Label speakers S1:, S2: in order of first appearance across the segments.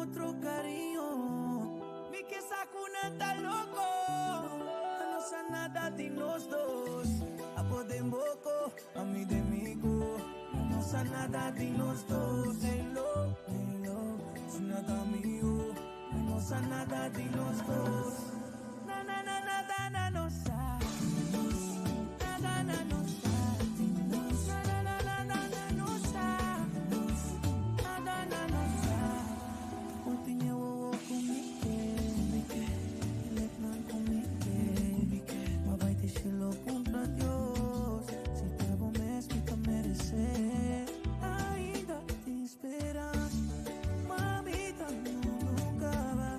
S1: Otro cariño. Mi ke sa ku nan ta loko. Nan no sa nada di nos dos. Abo den bo ko, ami den mi ko. Nan no sa nada di nos dos. Hello, hello, asina ta mihó. Nan no sa nada di nos dos. Na na na nada nan no sa. Nada nan no sa. Na na na nada nan no sa. Nada nan no sa. Bo tin e wowo ku mi ke, e lepnan ku mi ke. M'a bai te shelu puntra Dios si ta bo mes mi ta meresé. Ainda tin speransa, mamita, mundu kaba.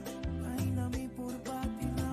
S1: Ainda mi por bati na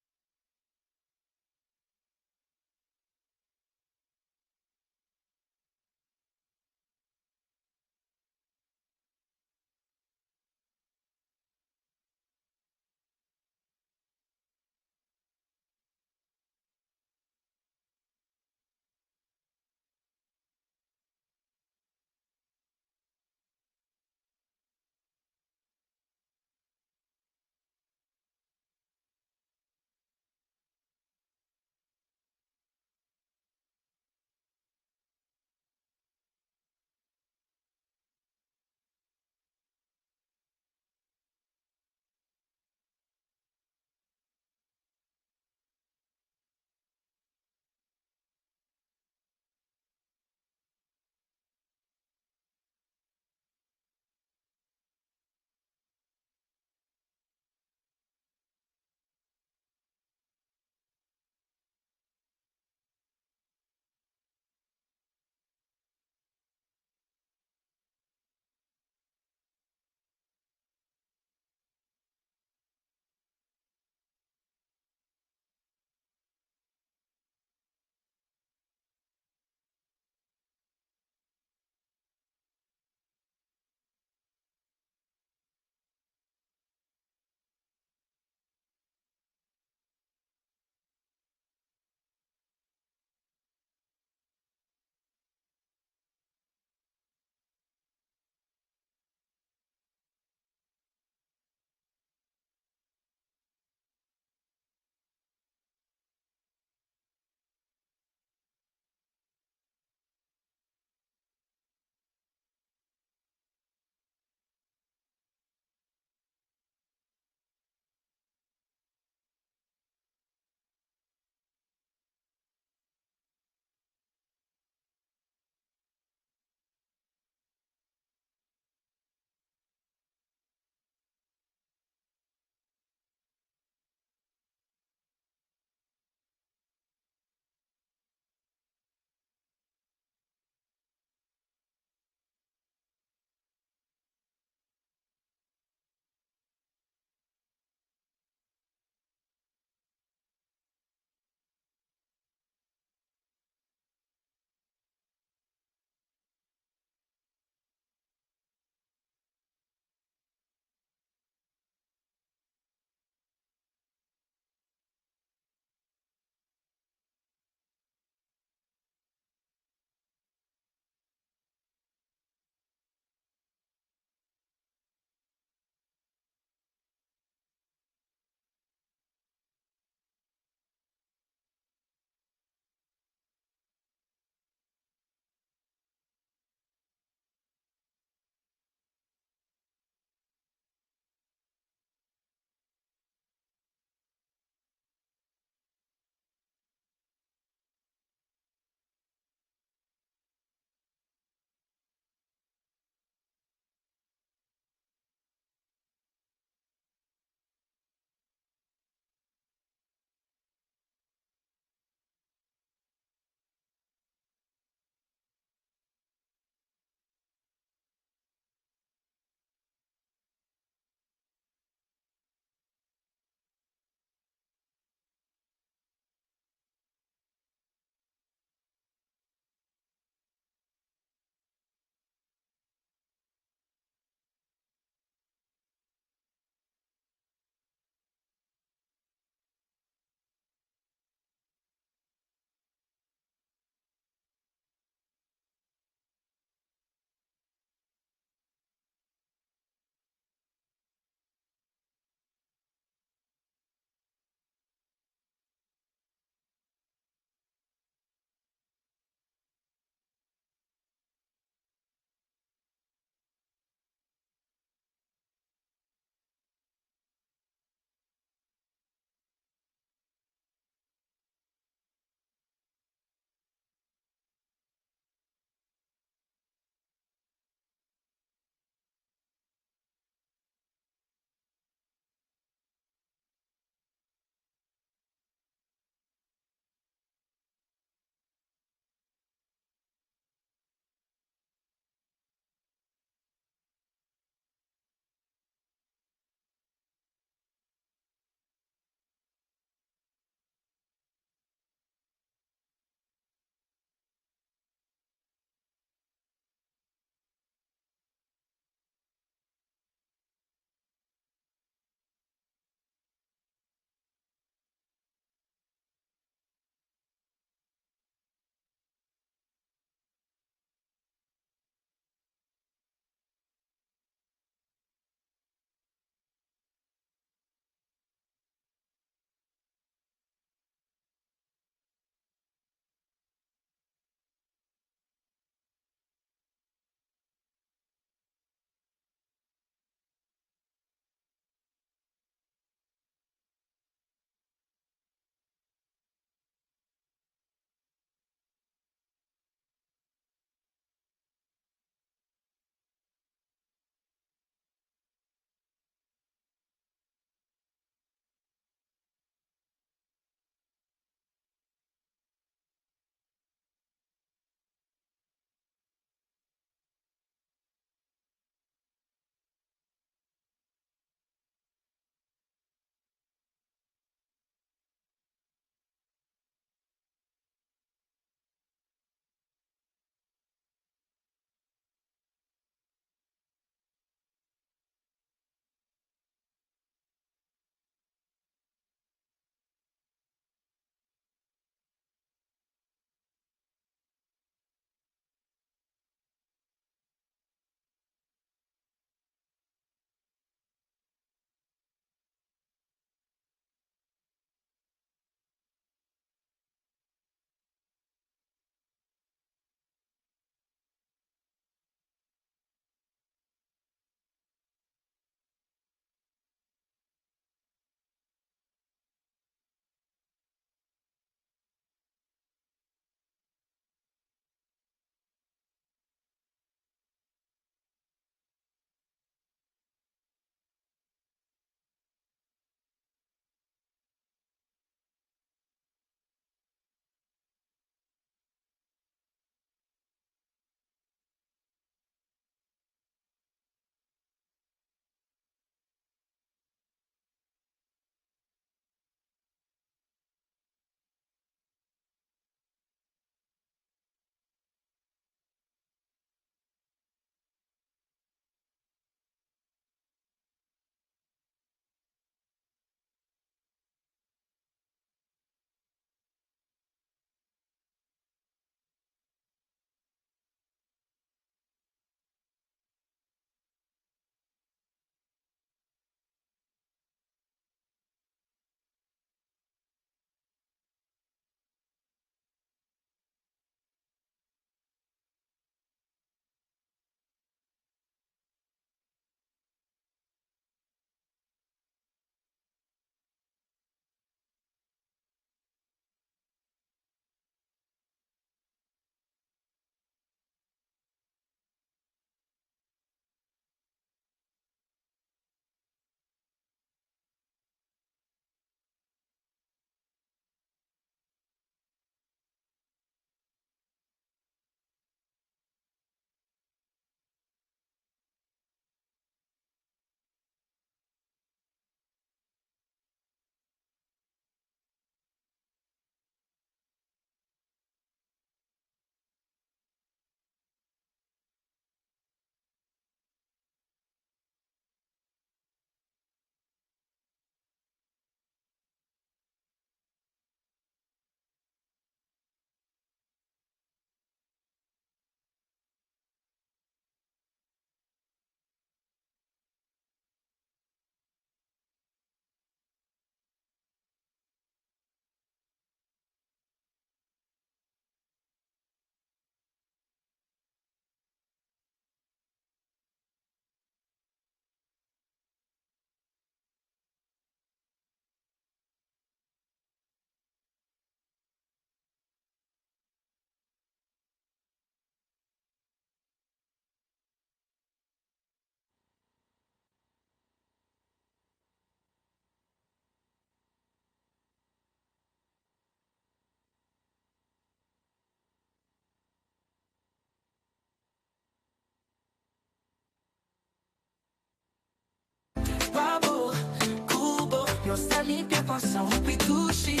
S1: Nos ta limpia pasa hopi dushi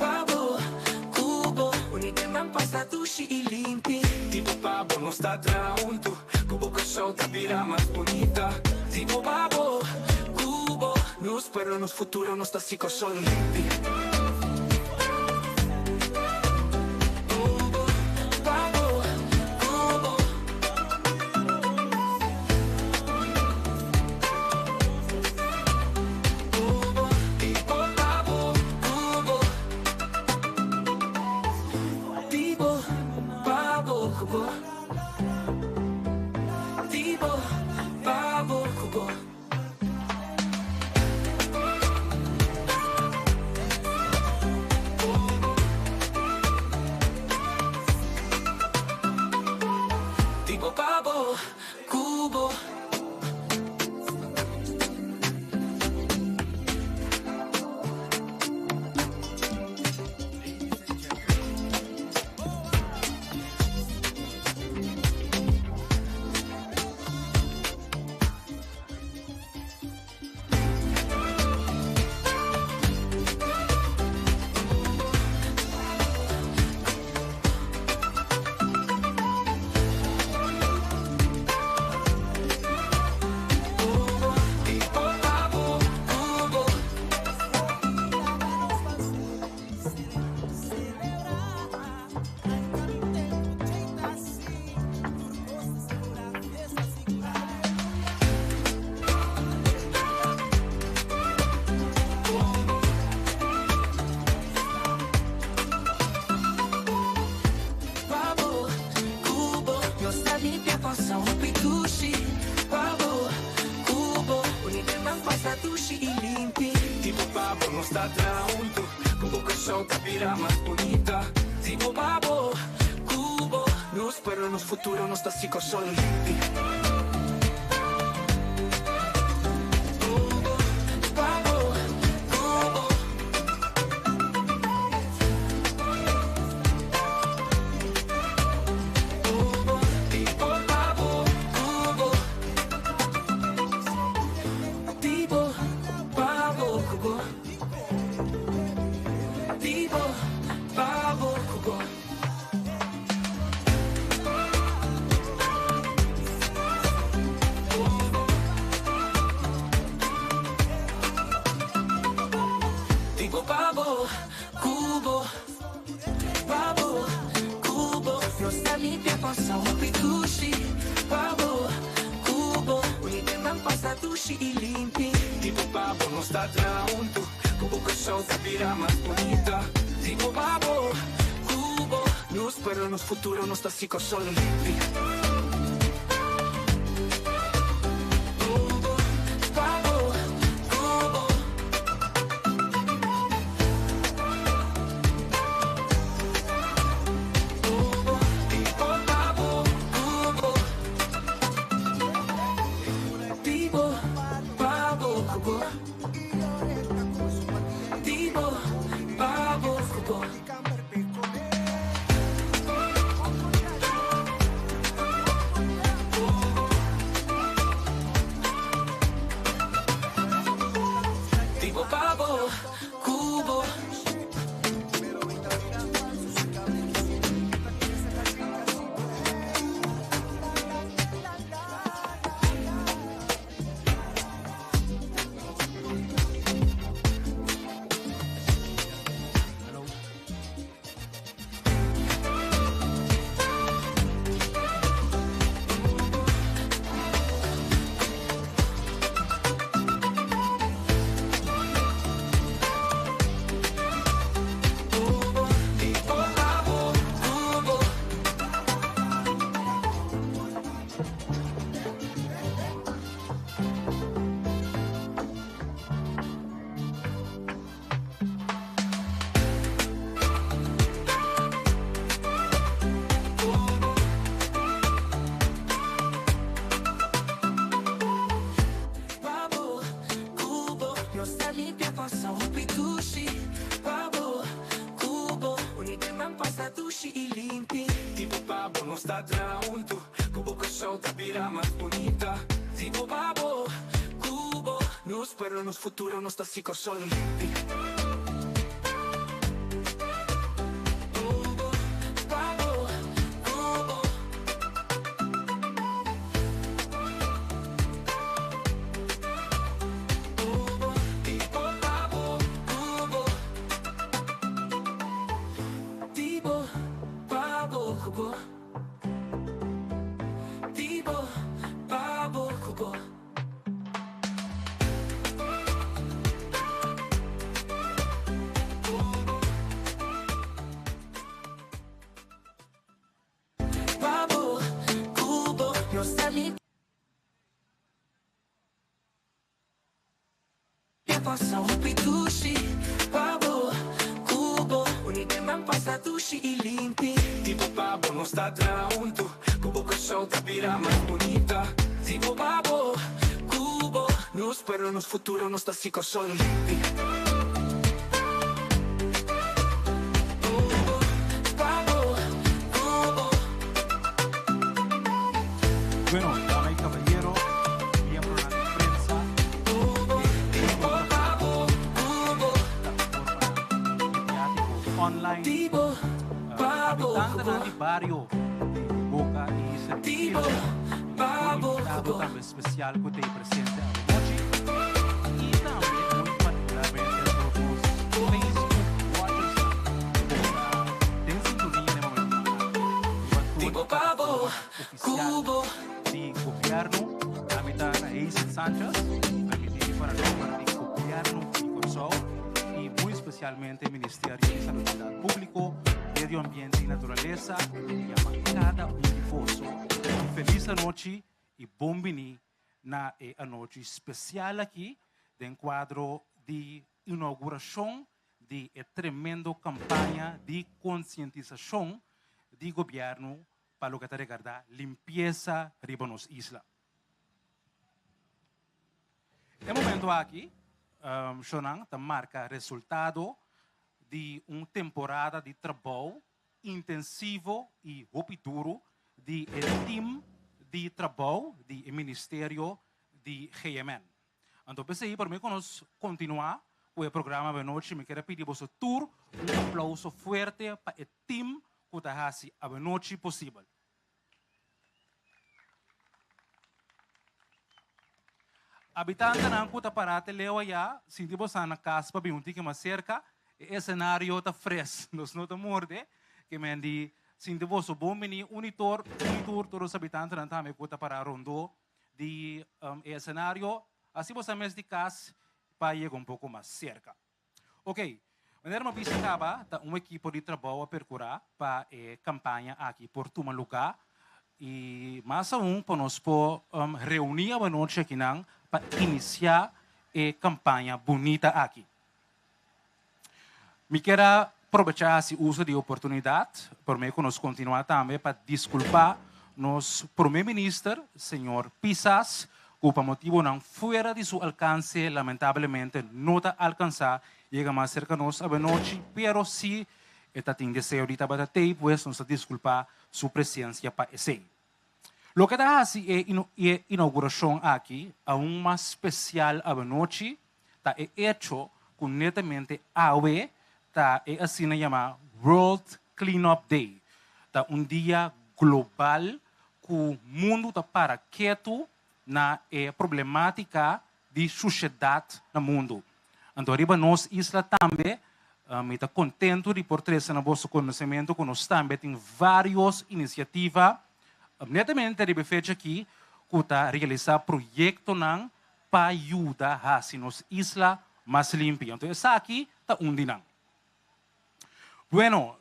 S1: pa bo, ku bo Unidenan pasa dushi i limpi.
S2: Tipo pa bo nos ta traha huntu Ku bo Kòrsou ta bira mas bunita.
S1: Tipo pa bo, ku bo.
S2: Nos pueblo, nos futuro, nos ta hasi Kòrsou limpi.
S1: Ku bo, pa bo, ku bo. Ku bo, tipo pa bo, ku bo. Tipo pa bo, ku bo. Tipo pa bo, ku bo. Tipo pa bo, ku bo. Tipo pa bo, ku bo. Pa bo, ku bo. Nos ta limpia pasa hopi dushi pa bo, ku bo Unidenan pasa dushi i limpi.
S2: Tipo pa bo nos ta traha huntu Ku bo Kòrsou ta bira mas bunita.
S1: Tipo pa bo, ku bo.
S2: Nos pueblo, nos futuro, nos ta hasi Kòrsou limpi.
S1: Ku bo, pa bo, ku bo. Ku bo, tipo pa bo, ku bo. Tipo pa bo, ku bo. Tipo pa bo, ku bo. Tipo pa bo, ku bo. Pa bo, ku bo. Nos ta limpia pasa hopi dushi pa bo, ku bo Unidenan pasa dushi i limpi.
S2: Tipo pa bo nos ta traha huntu Ku bo Kòrsou ta bira mas bunita.
S1: Tipo pa bo, ku bo.
S2: Nos pueblo, nos futuro, nos ta hasi Kòrsou limpi.
S1: Ku bo, pa bo, ku bo. Ku bo, tipo pa bo, ku bo. Tipo pa bo, ku bo. Tipo pa bo, ku bo. Tipo pa bo, ku bo. Tipo pa bo, ku bo. Pa bo, ku bo. Nos ta limpia pasa hopi dushi pa bo, ku bo Unidenan pasa dushi i limpi.
S2: Tipo pa bo nos ta traha huntu Ku bo Kòrsou ta bira mas bunita.
S1: Tipo pa bo, ku bo. Nos.
S2: Nos pueblo, nos futuro, nos ta sico solo limpi. Cubo, pabo, cubo. Cubo, tipo, pabo, cubo. Tipo, pabo, cubo. Tipo, pabo, cubo. Pabo, cubo, nos ta limpia pasa hopi dushi. Pabo, cubo, uni den man pasa dushi y limpi. Tipo pabo, nos ta traha huntu, cubo Kòrsou ta bira mas bunita. Tipo pabo, cubo, nos pueblo, nos futuro, nos ta hasi Kòrsou limpi. Cubo, pabo, cubo.
S3: Bueno, dama y caballero, miembronan di prensa,
S2: Cubo,
S3: e
S2: tipo pabo, cubo.
S3: plataformanan mediático online,
S2: Tipo pabo,
S3: habitantenan
S2: cubo.
S3: di bario di Boca y
S2: Tipo
S3: Servicio, y tur
S2: pabo,
S3: invitado
S2: cubo.
S3: tambe special cu ta ey presente awe nochi, y tambe muy particularmente tur nos Facebook watchersnan cu ta den sintonia na e momentonan aki riba tur
S2: Tipo pabo,
S3: plataformanan oficial
S2: cubo.
S3: di Gobierno. Ami ta Hazel Sanchez, permiti mi para nomber di Gobierno di Corsou y muy especialmente Ministerio di Salubridad Publico, Medio Ambiente y Naturalesa yama cada un di boso un feliz anochi y bon bini na e anochi special aki den cuadro di inauguracion di e tremendo campaña di concientisacion di Gobierno pa loke ta regarda limpiesa riba nos isla. E momento aki, shownan ta marca resultado di un temporada di trabou intensivo y hopi duro di e team di trabou di e Ministerio di GMN. Anto p'esei prome ku nos kontinuá ku e programa awenochi mi kier a pidi boso tur un aplauso fuerte pa e tim ku ta hasi awenochi posibel. Abitantenan ku ta pará te leu ayá, sinti bosan na kas pa bin un tiki mas serka, e esenario ta fres, nos no ta morde, ke men di sinti boso bon bini un i tur, un i tur, tur nos abitantenan tambe ku ta pará rondó di e escenario, asi bo sa mes di cas pa yega un poco mas cerca. Ok, manera mi a bisa caba, ta un ekipo di trabou a percura pa e campaña aki por tuma lugar y mas aun pa nos por reuni awanochi akinan pa inicia e campaña bunita aki. Mi kier a probecha hasi uso di e oportunidad prome cu nos continua tambe pa disculpa nos Prome Minister, señor Pisas, cu pa motibonan fuera di su alcance lamentablemente no ta alcansa yega mas cerca nos awenochi, pero si e ta tin deseo di tabata tey, pues nos ta disculpa su presencia pa esey. Loke ta hasi e inauguracion aki aun mas special awenochi ta e echo cu netamente awe ta e asina yama World Cleanup Day. Ta un dia global cu mundo ta para ketu na e problematica di sushedad na mundo. Anto riba nos isla tambe mi ta contento di por trece na boso conocemento cu nos tambe tin varios iniciativa netamente riba e fecha aki cu ta realisa proyectonan pa yuda hasi nos isla mas limpi. Anto esaki ta un di nan. Bueno,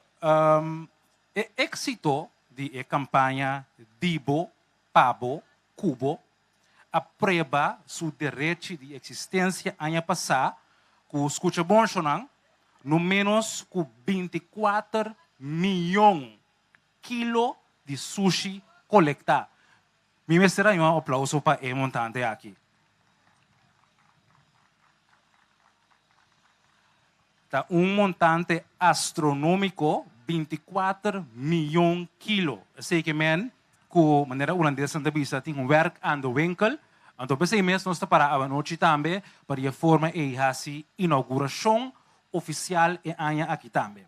S3: e éxito di e campaña Di bo, pa bo, ku bo a prueba su derechi di existencia aña pasá cu, scucha bon shonan, no menos cu 24 miyon kilo di sushi colectá. Mi mester haña un aplauso pa e montante aki. Ta un montante astronómiko, 24 miyon kilo. Esei ke men ku manera hulandesnan ta bisa tin un werk aan de winkel. Anto p'esei mes nos ta para awanochi tambe pa di e forma ei hasi inaugurashon ofisial e aña aki tambe.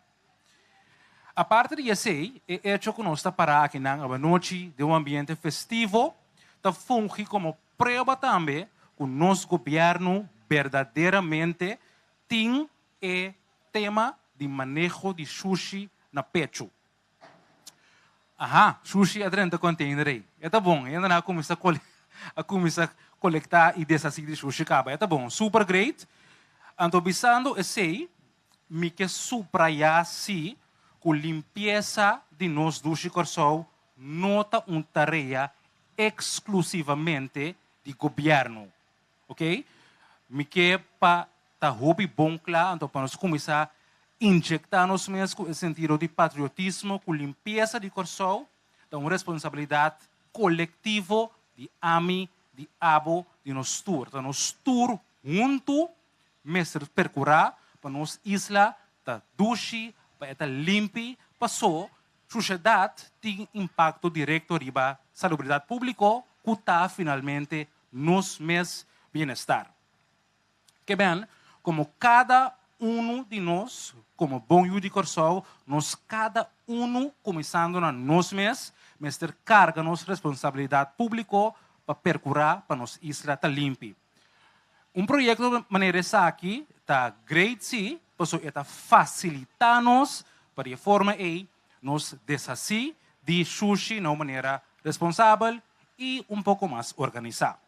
S3: Aparte di esei, e echo ku nos ta para akinan awanochi den un ambiente festivo ta fungi komo prueba tambe ku nos gobièrnu berdaderamente tin e tema di maneho di shushi na pechu. Aha, shushi a drenta container ei. E ta bon, hendenan a cuminsa a cuminsa colecta y deshaci di shushi caba. E ta bon, super great. Anto bisando esey, mi ke subraya si cu limpiesa di nos dushi Corsou no ta un tarea exclusivamente di gobierno. Ok, mi ke pa ta hopi bon kla anto pa nos kuminsá injektá nos mes ku e sentido di patriotismo ku limpiesa di Kòrsou ta un responsabilidat kolektivo di ami, di abo, di nos tur. Ta nos tur huntu mester perkurá pa nos isla ta dushi, pa e ta limpi, pasó Shushedat tin impakto direkto riba salubridat públiko ku ta finalmente nos mes bienestar. Ke ben, komo kada unu di nos, komo bon yu di Kòrsou, nos kada unu, kuminsando na nos mes, mester karga nos responsabilidat públiko pa perkurá pa nos isla ta limpi. Un proyekto manera esaki ta great si, pasobra e ta fasilitá nos pa di e forma ei nos deshasí di shushi na un manera responsabel i un poko mas organisá.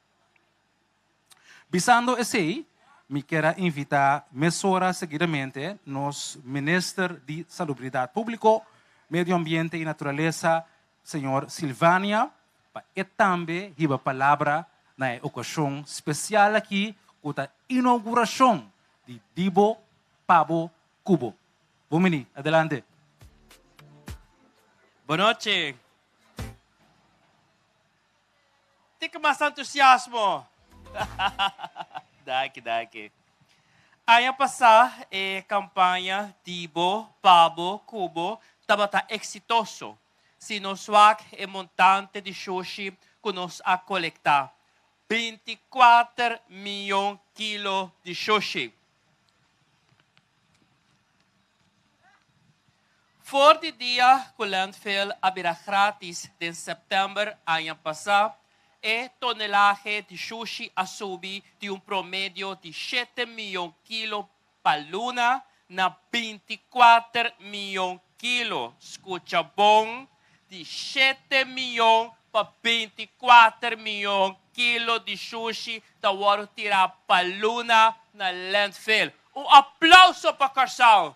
S3: Bisando esei, mi kier a invitá mesora seguidamente nos Minister di Salubridat Públiko, Medio Ambiente i Naturalesa, Señor Silvania, pa e tambe hiba palabra na e okashon spesial aki ku ta inougurashon di Dibo Pabo Kubo. Bon bini, adelante.
S4: Bonochi. Tiki mas entusiasmo. Danki, danki. Aña pasá e kampaña Dibo Pabo Kubo tabata eksitoso. Si nos wak e montante di shushi ku nos a kolektá, 24 mion kilo di shushi. For di dia ku landfill a bira grátis den sèptèmber aña pasá, e tonelahe di shushi a subi di un promedio di shete mion kilo pa luna na 24 mion kilo. Skucha bon, di shete mion pa 24 mion kilo di shushi ta wòrdu tirá pa luna na landfill. Un aplauso pa Kòrsou!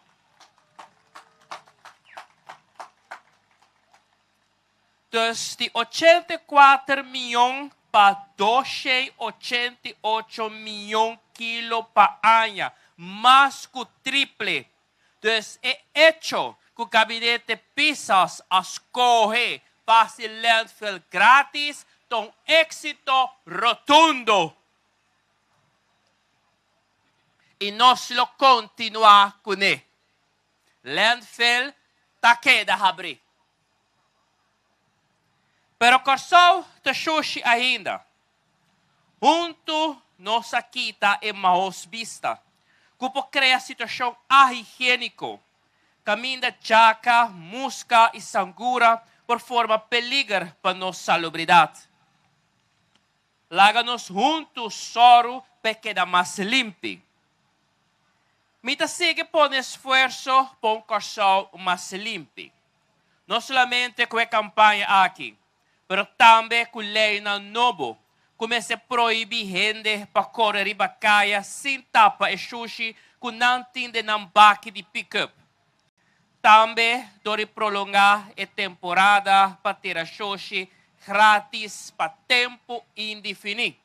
S4: Dus di 84 mion pa 288 mion kilo pa aña, mas ku triple. Dus e echo ku Gabinete Pisas a skohe pa hasi landfill gratis ta un éksito rotundo. I nos lo kontinuá kuné. Landfill ta keda habrí. Pero Kòrsou ta shushi ainda. Huntu nos a kita e mahos bista ku por krea situashon ahigiéniko, kaminda djaka, muska i sangura por forma peliger pa nos salubridat. Laga nos huntu sòru pa e keda mas limpi. Mi ta sigui pone esfuerso pa un Kòrsou mas limpi. No solamente ku e kampaña aki, pero tambe ku leinan nobo ku mester prohibí hende pa kore riba kaya sin tapa e shushi ku nan tin den nan baki di pickup. Tambe dor di prolongá e temporada pa tira shushi grátis pa tempu indifiní.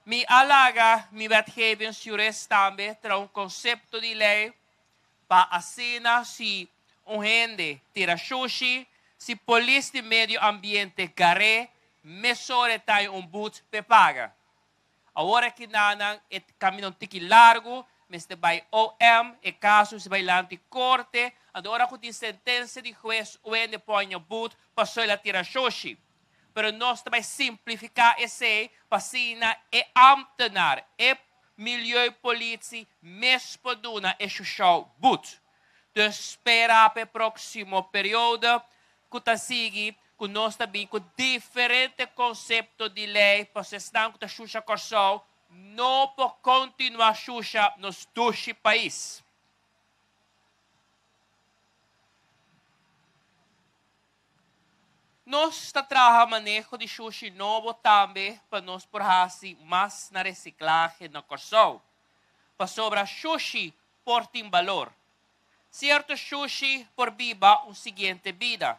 S4: Mi a laga mi wetgevingsjurist tambe traha un konsepto di lei pa asina si un hende tira shushi, si polis di medio ambiente gar'é, mesora e ta haña un but p'e paga. Awor aki nanan e kaminda un tiki largu, mester bai OM, e kaso mester bai lanti korte, anto ora ku tin sentensia di hues un hende por haña but pasobra el a tira shushi. Pero nos ta bai simplifiká esei pa asina e ámtenar, e milieupolitie mes por duna e shushou but. Dus spera pa e próksimo periodo ku ta sigui ku nos ta bin ku diferente konsepto di lei pasobra esnan ku ta shusha Kòrsou no por kontinuá shusha nos dushi pais. Nos ta traha maneho di shushi nobo tambe pa nos por hasi mas na resiklahe na Kòrsou. Pasobra shushi por tin balor. Sierto shushi por biba un siguiente bida.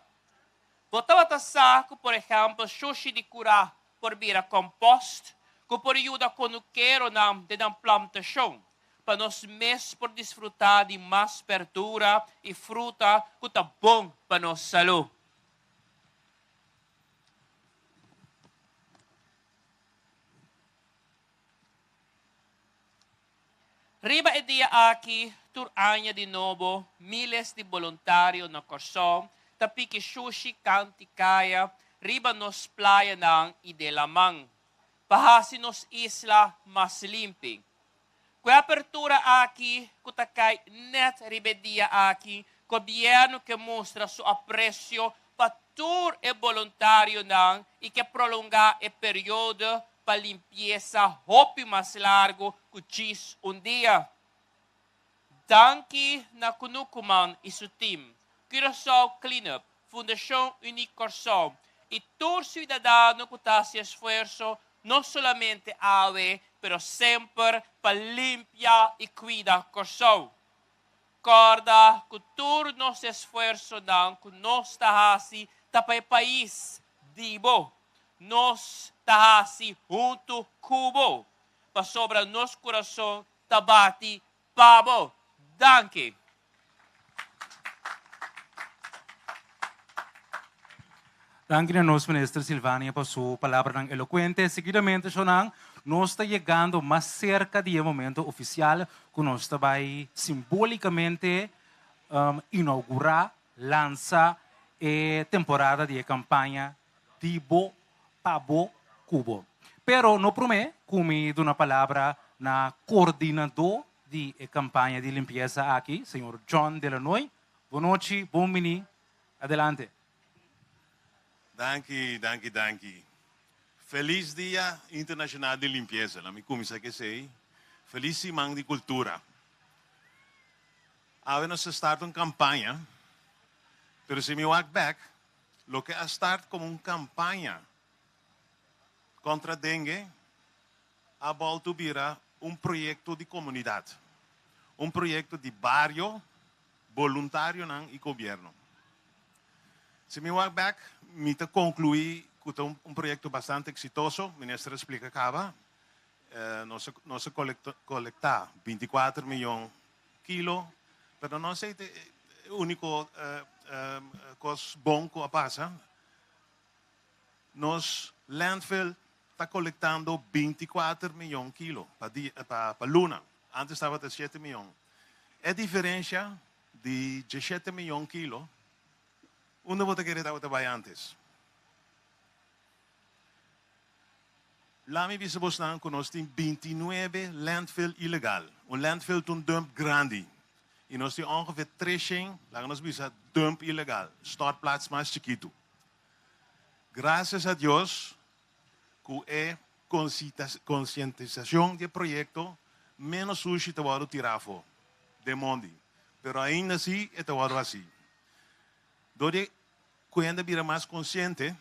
S4: Bo tabata sa ku por ehèmpel shushi di kurá por bira kòmpòst ku por yuda konukeronan den nan plantashon pa nos mes por disfrutá di mas berdura i fruta ku ta bon pa nos salú. Riba e dia aki, tur aña di nobo, miles di boluntario na Kòrsou ta piki shushi kanti kaya riba nos playanan i den laman pa hasi nos isla mas limpi. Ku e apertura aki ku ta kai nèt riba e dia aki, gobièrnu ke mustra su apresio pa tur e boluntarionan i ke prolongá e periodo pa limpiesa hopi mas largu ku djis un dia. Danki na Kunukuman i su tim, Curaçao Cleanup, Fundashon Uní Kòrsou i tur siudadano ku ta hasi esfuerso no solamente awe pero semper pa limpia i kuida Kòrsou. Kòrda ku tur nos esfuersonan ku nos ta hasi ta pa e pais di bo. Nos ta hasi huntu ku bo, pasobra nos kurason ta bati pa bo. Danki.
S3: Danki na nos Minister Silvania pa su palabranan elocuente. Seguidamente, shownan, nos ta yegando mas cerca di e momento oficial cu nos ta bay simbolicamente inaugura, lansa e temporada di e campaña Di bo pa bo cu bo. Pero no prome cu mi duna palabra na coordinador di e campaña di limpieza aki, señor John Delanoy. Bonochi, bon bini. Adelante.
S5: Danki, danki, danki. Felis Dia Internacional di Limpieza. Laat mi cuminsa cu esey. Felis Siman di Cultura. Awe nos a start un campaña, pero si mi wak bek, loke a start como un campaña contra dengue a bolto bira un proyecto di comunidad, un proyecto di bario, boluntarionan y gobierno. Si mi wak bek, mi ta conclui cu ta un proyecto bastante exitoso, minister a splica caba, nos a nos a colecta binticuater miyon kilo, pero no esey ta e unico cos bon cu a pasa. Nos landfill ta colectando binticuater miyon kilo pa dia pa luna, antes tabata siete miyon. E diferencia di diesshete miyon kilo, unda bo ta kere tabata bay antes? Lami bisa bosnan ku nos tin bintinuebe landfill ilegal. Un landfill ta un dump grandi i nos tin ongeveer treshen, laga nos bisa, dump ilegal, stortplaats mas chikitu. Gracias a Dios ku e konsientisashon di e proyekto ménos sushi ta wòrdu tirá afó den mondi, pero ainda si e ta wòrdu hasí. Dor di ku hende a bira mas konsiente,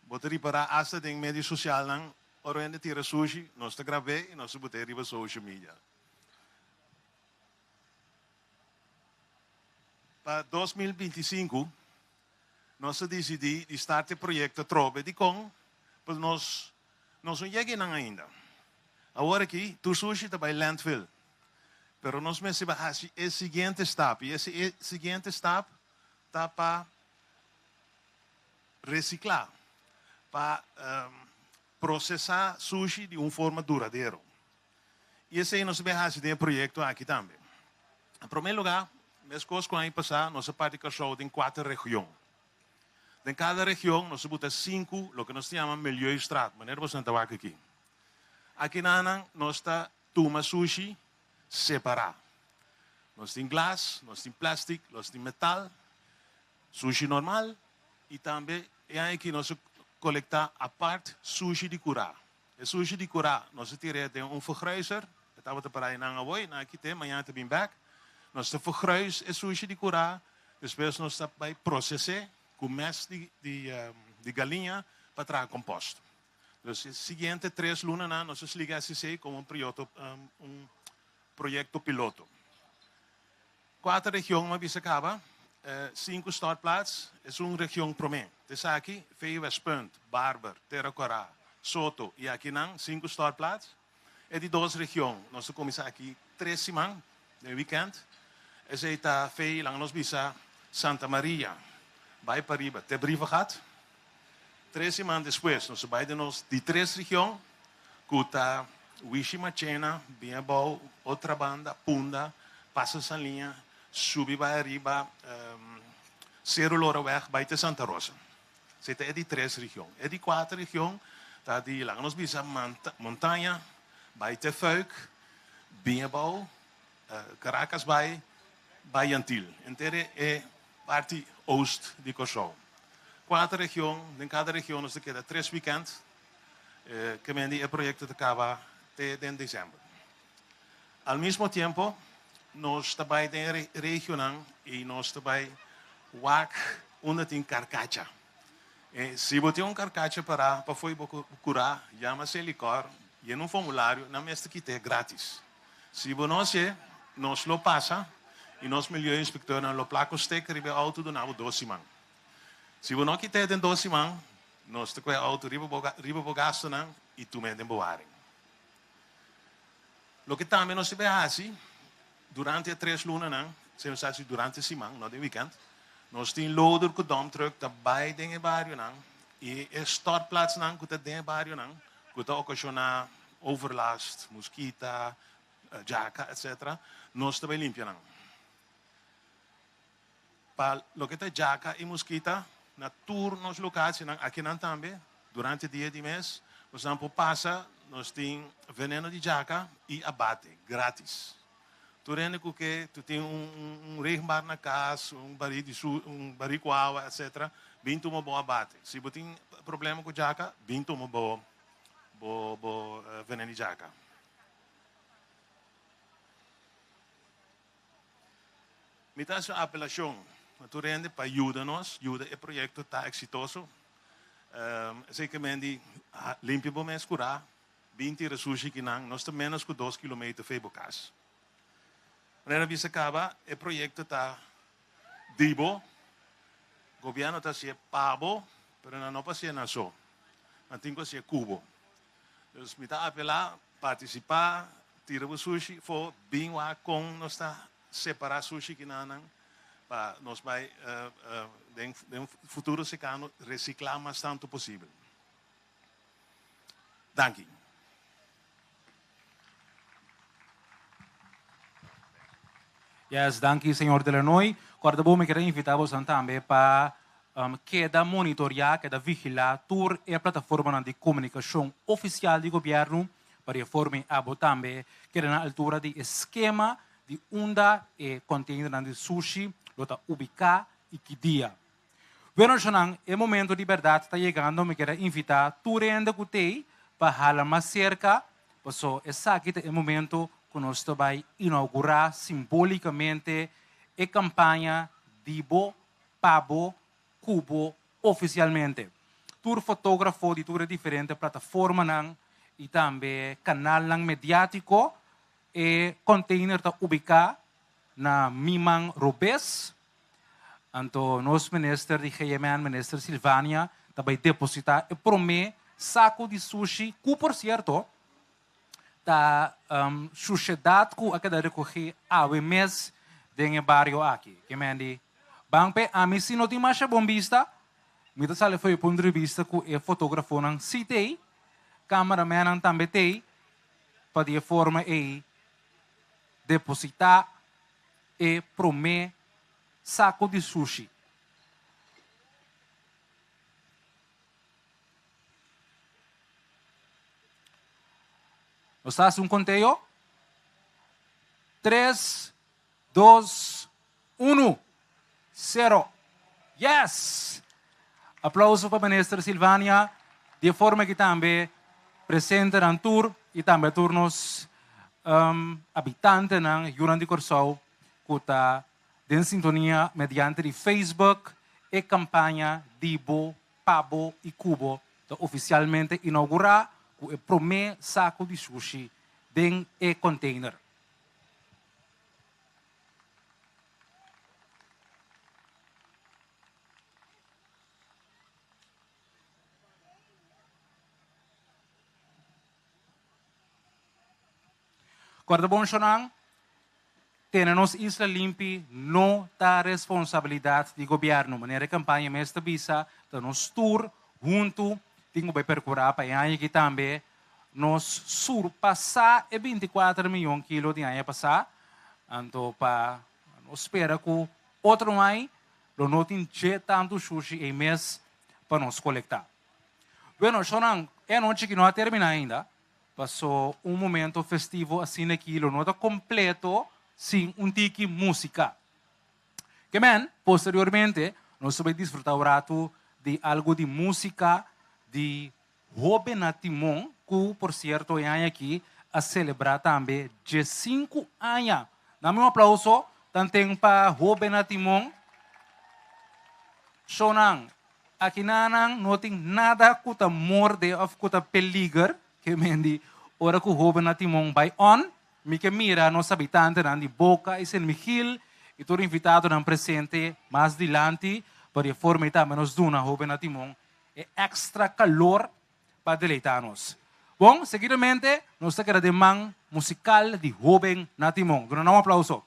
S5: bo ta ripará asta den medio sosialnan ora hende tira sushi, nos ta grab'é i nos ta bot'é riba social media. Pa 2025 nos a disidí di start e proyekto atrobe. Dikon? Pasobra nos nos no yega einan ainda. Awor aki tur sushi ta bai landfill, pero nos mester bai hasi e siguiente stap i e siguiente stap ta pa resiklá, pa prosesá sushi di un forma duradero. I esei nos a bin hasi den e proyekto aki tambe. Na promé lugá, meskos ku aña pasá, nos a parti Kòrsou den kuater region. Den kada region nos a buta sinku loke nos ta yama milieustraat, manera boso ta wak aki. Akinanan nos ta tuma sushi separá. Nos tin glas, nos tin plastic, nos tin metal, sushi normal i tambe e aña aki nos a kolektá apart sushi di kurá. E sushi di kurá nos a tir'é den un vergruizer, e tabata pará einan awor, nan a kit'é, mañana ta bin bèk. Nos ta vergruis e sushi di kurá, despues nos ta bai proses'é ku mès di di galiña pa traha kompost. Dus e siguiente tres lunanan nos a sliga esei komo un proyekto un proyekto piloto. Kuater region mi a bisa kaba, sinku stortplaats, esun region promé. Ta esaki, Vee Westpunt, Barber, Tera Kòrá, Soto i akinan, sinku stortplaats. E di dos region, nos ta kuminsá aki tres siman, den wikènt. Esei ta Vee, laga nos bisa Santa Maria, bai pariba te Brievengat. Tres siman despues nos a bai den nos di tres region, ku ta Wishi Machena, bin abou, Otrabanda, Punda, pasa Saliña, subi bai ariba Seru Loraweg bai te Santa Rosa. Esei ta e di tres region. E di kuater region ta di laga nos bisa Montaña bai te Fuik, bin abou, Caracas bai bai Yantil. Henter e parti oost di Kòrsou. Kuater region, den kada region nos ta keda tres wikènt. Ke men di e proyekto ta kaba te den desèmber. Al mismo tiempo nos ta bai den e regionan i nos ta bai wak unda tin karkacha. Si bo tin un karkacha pará pafó i bo kurá, yama Selikor, yena un formulario, nan mester kit'é grátis. Si bo no hasié, nos lo pasa i nos milieu-inspektornan lo plak un sticker riba e outo duna bo dos siman. Si bo no kit'é den dos siman, nos ta kohe e outo riba bo riba bo gastunan i tum'é den bewaring. Loke tambe nos ta bai hasi durante e tres lunanan, esei nos ta hasi durante siman, no den wikènt, nos tin loader ku dump truck ta bai den e barionan i e stortplaatsnan ku ta den e barionan ku ta okashoná overlast, muskita, djaka, etc. Nos ta bai limpia nan. Pa loke ta djaka i muskita, na tur nos lokasinan, akinan tambe, durante dia di mes, bosnan por pasa, nos tin veneno di djaka i abate, gratis. Tur hende ku ke, tu tin un regenbar na kas, un barí di su, un barí ku awa, etc. Bin tuma bo abate. Si bo tin problema ku djaka, bin tuma bo bo bo veneno di djaka. Mi ta hasi un apelashon na tur hende pa yuda nos, yuda e proyekto ta eksitoso. Esei ke men di limpia bo mes kurá, bin tira sushi kinan, nos ta ménos ku dos kilometer fei bo kas. Manera bisa kaba, e proyekto ta di bo, gobièrnu ta hasié pa bo, pero nan no por hasié nan so, nan tin ku hasié ku bo. Dus mi ta apelá, partisipá, tira bo sushi for, bin wak kon nos ta separá sushi kinanan pa nos bai den den futuro serkano resiklá mas tantu posibel. Danki.
S3: Yes, danki señor Delanoy. Corda bo mi quier invita bosan tambe pa keda monitorea, keda vigila tur e plataformanan di comunicacion oficial di gobierno pa di e forma ei abo tambe keda na altura di e skema di unda e containernan di sushi lo ta ubica y ki dia. Bueno shonnan, e momento di berdad ta yegando, mi kier a invita tur hende cu t'ey pa hala mas cerca, paso esaki ta e momento cu nos ta bay inaugura simbolicamente e campaña di bo pa bo cu bo oficialmente. Tur fotografo di tur e diferente plataformanan y tambe canalnan mediatico, e container ta ubica na mi man robes. Anto nos minister di GMN, minister Silvania, ta bai depositá e promé saku di sushi, ku por sierto ta shushedat ku a keda rekogí awe mes den e bario aki. Ke men di, Ban p'e ami si no tin masha bon bista, mi ta sali for e punto di bista ku e fotógrafonan si t'ei, kameramennan tambe t'ei, pa di e forma ei depositá e promé saku di sushi. Nos ta hasi un konteo? Tres, dos, unu, sero. Yes! Aplauso pa Minister Silvania. Di e forma aki tambe presentenan tur i tambe tur nos habitantenan, yunan di Kòrsou ku ta den sintonia mediante di Facebook e kampaña di bo, pa bo i ku bo ta ofisialmente inougurá ku e promé saku di sushi den e container. Corda bon shonan, tene nos isla limpi no ta responsabilidad di gobierno. Manera e campaña mes ta bisa, ta nos tur hunto tin cu bay percura pa e aña aki tambe nos surpasa e binticuater miyon kilo di aña pasa. Anto pa nos spera cu otro aña lo no tin dje tanto shushi ey mes pa nos colecta. Bueno, shonan, e anochi aki no a termina ainda. Paso un momento festivo asina aki lo no ta completo sin un tiki musica. Ke men, posteriormente nos ta bay disfruta un rato di algo di musica di Hoben na Timon, cu por cierto e aña aki a celebra tambe diesinku aña. Dame un aplauso tanten pa Hoben na Timon. Shownan, Akinanan no tin nada ku ta morde òf ku ta peliger, ke men di ora ku hóben na timon bai on, mi ke mira nos habitantenan di Boca i Sen Migil i tur invitadonan presente mas dilanti pa di e forma ei tambe nos duna hóben na timon e èkstra kalor pa deleitá nos. Bon, seguidamente nos ta keda den man musikal di hóben na timon. Duna nan un aplauso.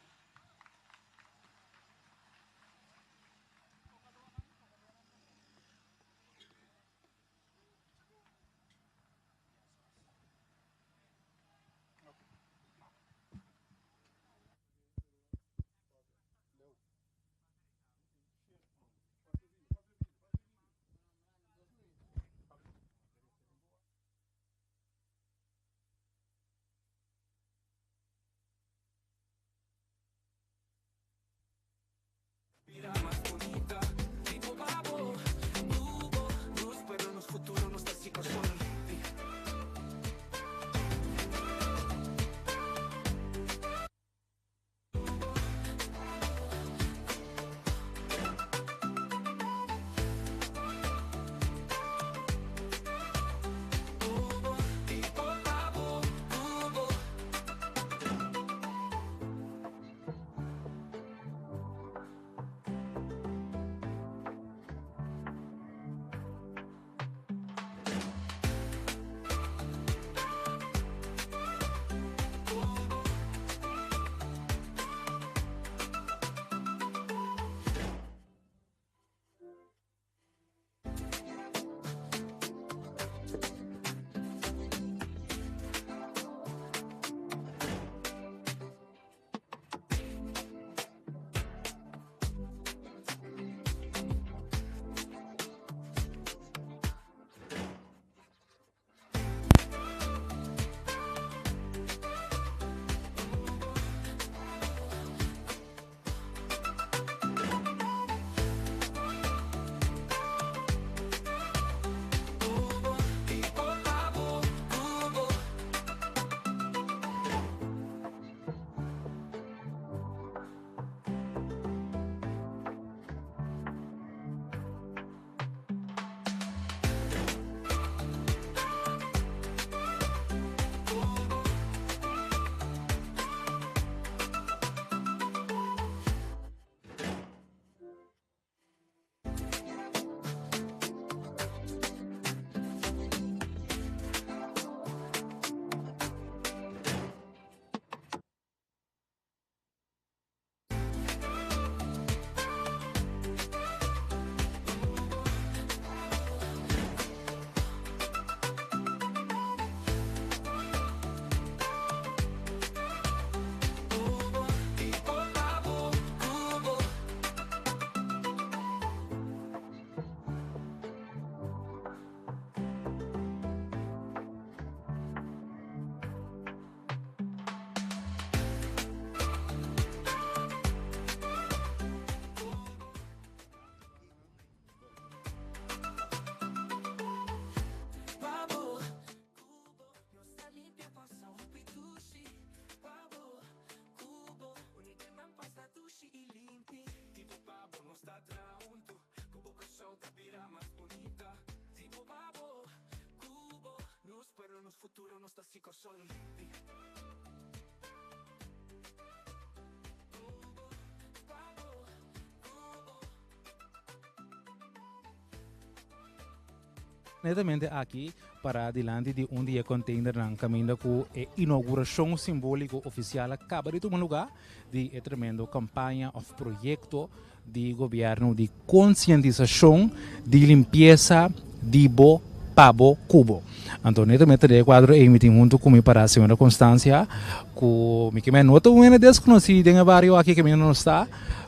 S3: Netamente aki para dilanti di un di e containernan caminda cu e inauguracion simbolico oficial a caba di tuma lugar di e tremendo campaña of proyecto di gobierno di concientisacion di limpieza di bo pa bo cu bo. Anto netamente den e cuadro ey mi tin hunto cu mi para señora Constancia cu mi kimen no ta un hende desconoci den e bario aki caminda nos ta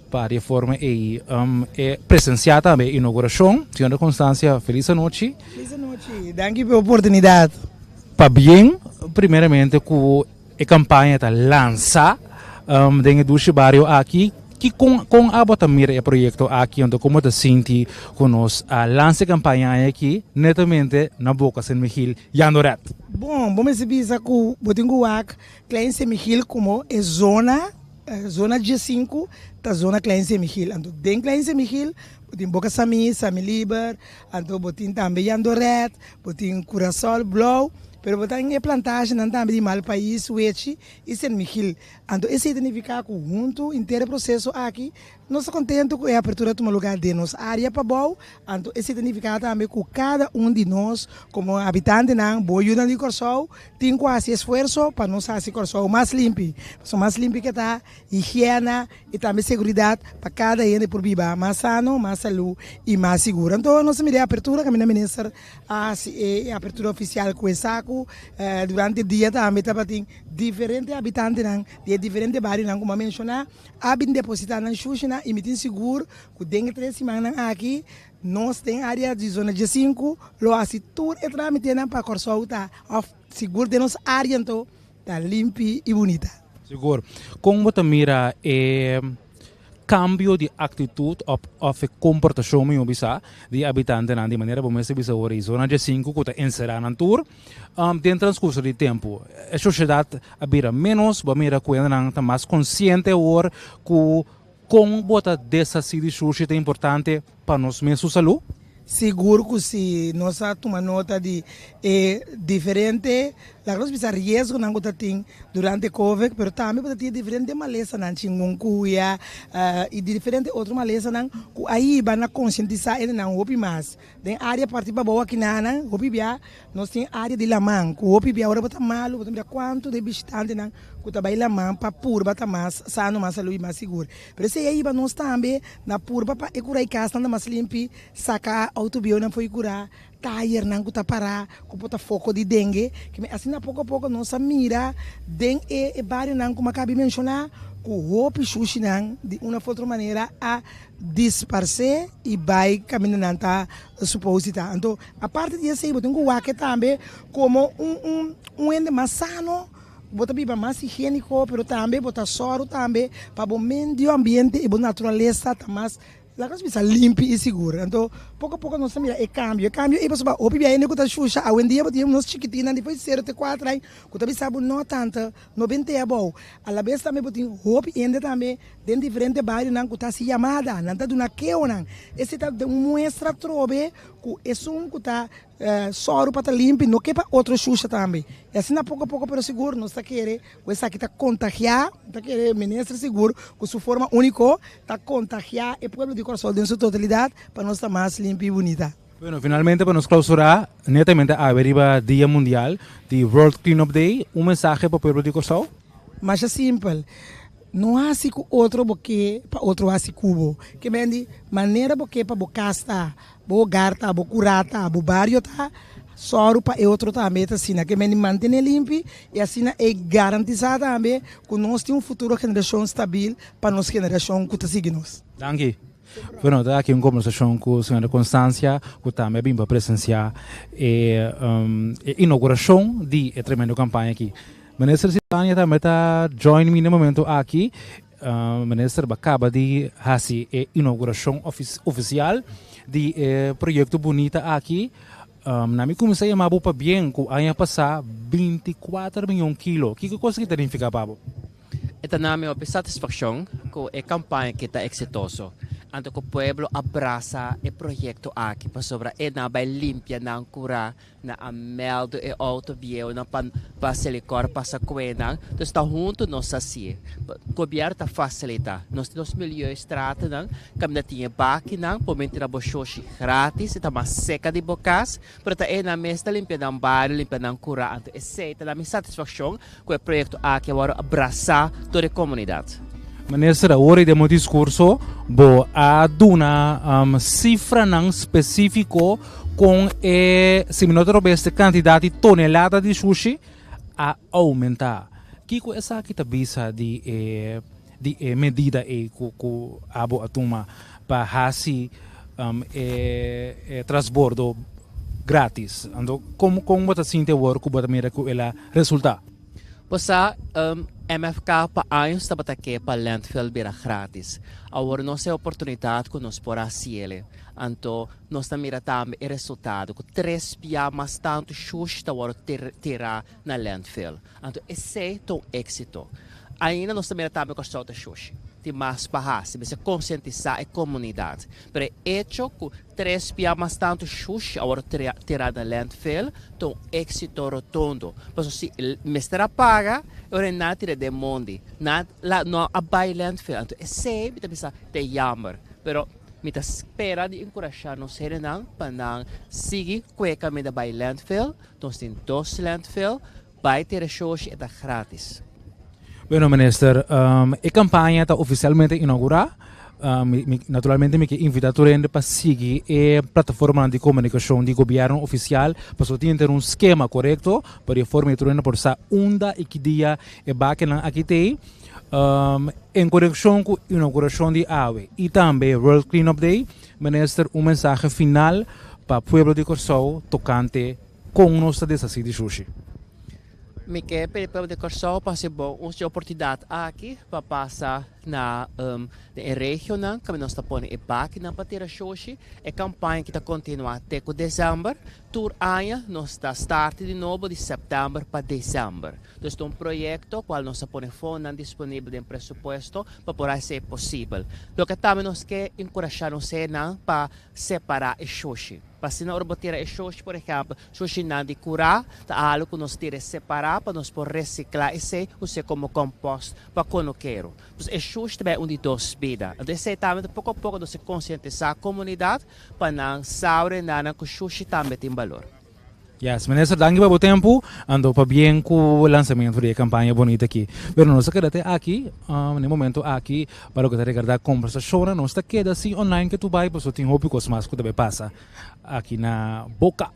S3: pa di e forma ey e presencia tambe e inauguracion. Señora Constancia feliz anochi.
S6: Feliz anochi, danki pa e oportunidad.
S3: Pabien primeramente cu E campaña ta lansa den e dushi bario aki. Ki con con abo ta mira e proyecto aki anto como ta sinti cu nos a lansa e campaña aki netamente na Boca San Miguel Jandoret?
S6: Bon, bo mester bisa cu bo tin cu wak Klein San Miguel como e zona, zona diesinku ta zona Klein San Miguel. Anto den Klein San Miguel bo tin Boca Sami, Sami Liber, anto bo tin tambe Jandoret, Bo tin Curasol blou, pero bo ta den e plantasjenan tambe di Malpais, Wechi i Sint Michiel. Anto esei ta nifiká ku huntu henter e proseso aki nos ta kontentu ku e apertura a tuma lugá den nos área pabou. Anto esei ta nifiká tambe ku kada un di nos komo habitantenan, bo yunan di Kòrsou, tin ku hasi esfuerso pa nos hasi Kòrsou mas limpi. Pasobra mas limpi ke ta, higiena i tambe seguridat pa kada hende por biba mas sano, mas salú i mas sigur. Anto nos a mira e apertura kaminda minister a hasi e apertura ofisial ku e saku. Durante dia tambe tabatin diferente habitantenan di e diferente barionan ku mi a menshoná a bin depositá nan shushinan i mi tin sigur ku den e tres simannan aki nos den área di zona diesinku lo hasi tur e trámitenan pa Kòrsou ta òf sigur den nos área anto Ta limpi i bunita.
S3: Sigur. Kon bo ta mira e kambio di aktitut òf e komportashon mihó bisa di e abitantenan di manera bo mester bisa ora e zona diesinku ku ta enserá nan tur den transkurso di tempu e sosiedat a bira ménos bo a mira ku hendenan ta mas konsiente awor ku Kon bo ta deshasí di shushi ta importante pa nos mes su salú?
S6: Sigur ku si nos a tuma nota di e diferente, laga nos bisa riesgonan ku ta tin durante covid, pero tambe bo ta tin e diferente malesanan, chingunguya i diferente otro malesanan ku a hiba na konsientisá hendenan hopi mas. Den área parti pabou akinanan hopi bia nos tin área di laman ku hopi bia ora bo ta malu bo ta mira kuantu di e bishitantenan ku ta bai laman pa purba ta mas sano, mas salú i mas sigur. Pero esei a hiba nos tambe na purba pa e kura i kasnan ta mas limpi, saka outo bieunan for i kura, tayernan ku ta pará ku por ta foko di dengue. Asina poko a poko nos a mira den e barionan ku mi a kabi menshoná ku hopi shushinan di un of otro manera a disparsé i bai kaminda nan ta supos di ta. Anto aparte di esei bo tin ku wak e tambe komo un un hende mas sano, bo ta biba mas higiéniko pero tambe bo ta sòru tambe pa bo medio ambiente i bo naturalesa ta mas laga nos bisa limpi i sigur. Anto poko poko nos ta mira e kambio, e kambio ei pasobra hopi bia hende ku ta shusha awendia bo tin nos chikitinnan di foi sero te kuater aña ku ta bisa bo no tanta no bente abou. Alabes tambe bo tin hopi hende tambe den diferente barionan ku ta hasi yamada, nan ta duna keonan. Esei ta un muestra atrobe ku esun ku ta sòru pa ta limpi no ke pa otro shusha tambe. I asina poko poko pero sigur nos ta kere ku esaki ta kontagiá, ta kere minister sigur ku su forma úniko ta kontagiá e pueblo di Kòrsou den su totalidat pa nos ta mas limpi i bunita.
S3: Bueno, finalmente pa nos klausurá, netamente awe riba Dia Mundial di World Clean Up Day, un mensahe pa pueblo di Kòrsou?
S6: Masha simpel, no hasi ku otro bo ke pa otro hasi ku bo. Ke men di, manera bo ke pa bo kas ta, bo hogar ta, bo kurá ta, bo bario ta, sòru pa e otro tambe ta asina. Ke men di mantené limpi i asina e garantisá tambe ku nos tin un futuro generashon stabil pa nos generashon ku ta sigui nos.
S3: Danki. Bueno, ta aki un kombersashon ku señora Constancia ku tambe a bin pa presensiá e e inaugurashon di e tremendo kampaña aki. Minister Silvania tambe ta join mi na e momento aki. Minister ba kaba di hasi e inaugurashon ofisial di e proyekto bunita aki. Na mi kuminsá yama bo pabien ku aña pasá 24 miyon kilo. Kiko kos aki ta nifiká pa bo?
S4: E ta na mi hopi satisfakshon ku e kampaña aki ta eksitoso. Anto ku pueblo a brasa e proyekto aki pasobra e nan a bai limpia nan kurá, nan a mèldu e outo bieunan pa pa Selikor pasa kue nan. Entonces ta huntu nos a hasié. Gobièrnu ta fasilitá. Nos tin nos milieustratennan kaminda tin e bakinan por bin tira bo shoshi grátis, e ta mas seka di bo kas, pero ta e nan mes ta limpia nan bario, limpia nan kurá. Anto esei ta da mi satisfakshon Ku e proyekto aki a wòrdu abrasá tur e komunidat.
S3: Minister, awor den bo diskurso bo a duna sifranan spesífiko kon e, si mi no ta robes, e kantidat di tonelada di shushi a oumentá. Kiko esaki ta bisa di e di e medida ei ku ku abo a tuma pa hasi e trasbordo gratis? Anto kon kon bo ta sinti awor ku bo ta mira ku el a resultá?
S4: Bo sa, MFK pa años tabata ke pa landfill bira gratis. Awor nos e oportunidat ku nos por hasi el. Anto nos ta mira tambe e resultado ku tres bia mas tantu shushi ta wòrdu tirá na landfill. Anto esei ta un éksito. Ainda nos ta mira tambe Kòrsou ta shushi. Tin mas pa hasi. Mester konsientisá e komunidat. Pero e echo ku tres bia mas tantu shushi a wòrdu tirá na landfill ta un éksito rotundo. Pasobra si mester a paga, e ora nan a tira den mondi. Nan no a bai landfill. Anto esei mi ta bisa ta e yamber. Pero mi ta spera di enkurashá nos hendenan pa nan sigui ku e kaminda bai landfill. Nos tin dos landfill. Bai tera shoshi e ta gratis.
S3: Bueno minister, e campaña ta oficialmente inaugura. Mi, naturalmente mi ke invita tur hende pa sigui e plataformanan di comunicacion di gobierno oficial, pasobra tin ter un skema corecto pa di e forma tur hende por sa unda y ki dia e bakenan aki t'ey. En conexion cu inauguracion di awe y tambe World Cleanup Day, minister un mensahe final pa pueblo di Corsou tocante Kon nos ta deshasí di shushi?
S4: Mi ke pidi pueblo di Kòrsou pa hasi bon uso di e oportunidat aki pa pasa na den e regionnan kaminda nos ta pone e bakinan pa tira shushi. E kampaña aki ta kontinuá te ku desèmber. Tur aña nos ta start di nobo di sèptèmber pa desèmber. Dus ta un proyekto kual nos a pone fondonan disponibel den presupuesto pa por hasi esei posibel. Loke tambe nos ke enkurashá nos hendenan pa separá e shushi. Pa asina ora bo tira e shushi, por ehèmpel, shushinan di kurá, ta algu ku nos tira e separá pa nos por resiklá esei, us'é komo kòmpòst pa konokero. Pues e shushi ta bai un di dos bida. Anto esei tambe ta poko a poko nos ta konsientisá komunidat pa nan sa ordená nan ku shushi tambe tin balor.
S3: Yes, Minister, danki pa bo tempu, anto pabien ku lansamentu di e kampaña bonita aki. Pero nos ta keda te aki, na e momento aki, pa loke ta regarda kombersashonnan, nos ta keda sin online ke tu bai, pasobra tin hopi kos mas ku ta bai pasa aki na Boka.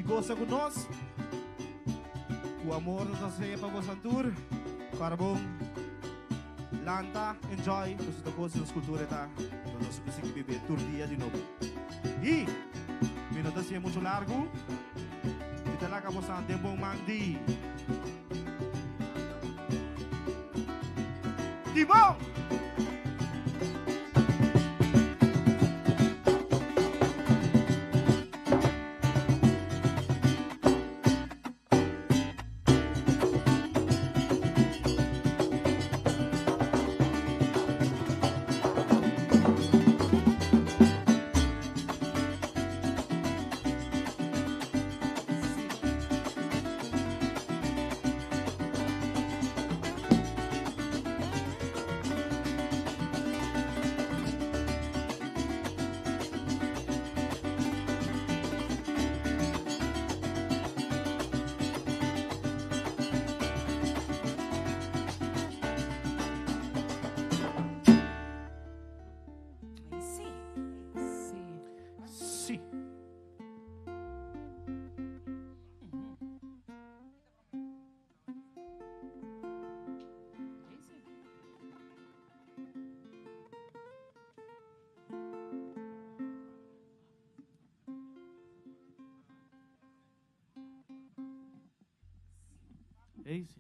S7: gosa ku nos. Ku amor nos ta desea pa boso tur. Kòrda bon, lanta, enjoy, pasobra ta kos di nos kultura ta, pero nos por sigui biba tur dia di nobo. I mi no ta hasié muchu largu, mi ta laga boso den bon man di Timon!
S8: Sí. Sí.
S7: Sí. Ei, sí.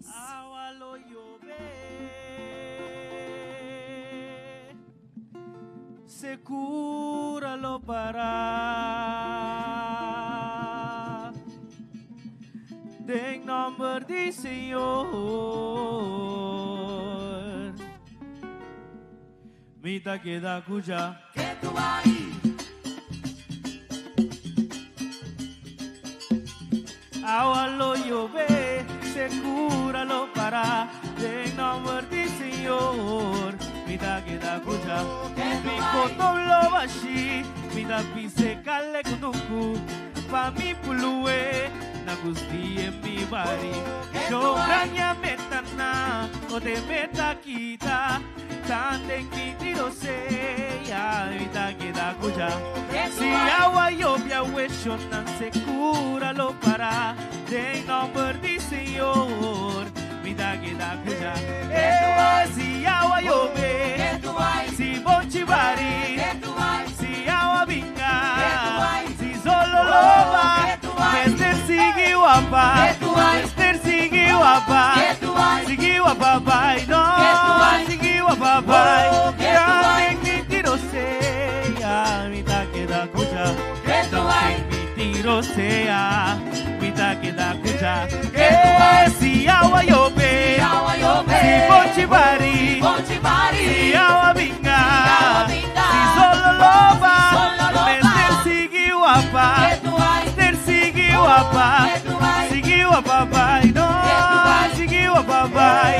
S1: Awa lo yobe, sekura lo para. Den nòmber di Señor, mi ta keda kucha. Awa lo yobe, sekura lo para. Den nòmber di Señor, mi ta keda kucha. Mi koton lo bashi, mi ta pise kale kunuku. Pa mi pulue, na gusti en mi bari. Yo graña metana, o te meta kita. Tante mi tiro se, ya mi ta keda kucha. Si awa lluvia nan se cura lo para. Den nòmber di Señor, mi ta keda kucha. Si awa yobe, si bonchi bari, si awa binga, si solo loba, mester sigui wapa, mester sigui wapa, sigui wapa bai, no, sigui wapa bai. Tante mi tiro sea, mi ta keda kucha. Tante mi tiro sea, mi ta keda kucha. Si awa yobe, si bonchi bari, si awa binga, si solo loba, mester sigui wapa, mester sigui wapa, sigui wapa bai, no, sigui wapa bai.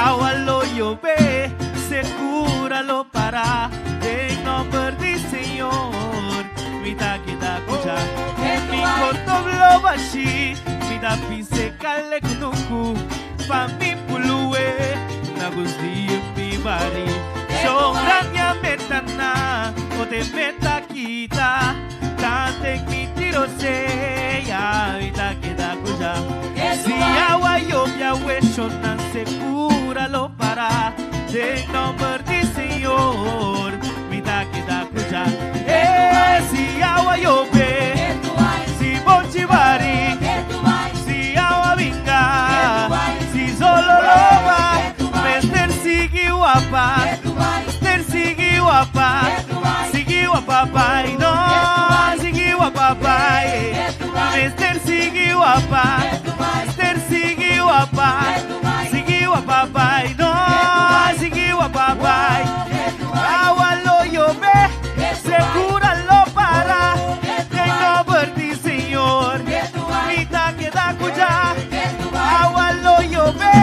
S1: Awa lo yobe, sekura lo para, den nòmber di Señor, mi ta keda kucha. Mi koton lo bashi, mi ta pise kale kunuku, pa mi pulue, na gusti mi bari. Shongranya metana, o te meta kita, tante mi tiro seya, mi ta keda kucha. Si awa lluvia nan sekura lo para, den nòmber di Señor, mi ta keda kucha. Si awa yobe, si bonchi bari, si awa binga, si solo loba, mester sigui wapa, mester sigui wapa, sigui wapa bai, no, sigui wapa bai, mester sigui wapa, mester sigui wapa, sigui wapa bai, no, sigui wapa bai. Awa lo yobe, sekura lo para, den nòmber di Señor, mi ta keda kucha. Awa lo yobe,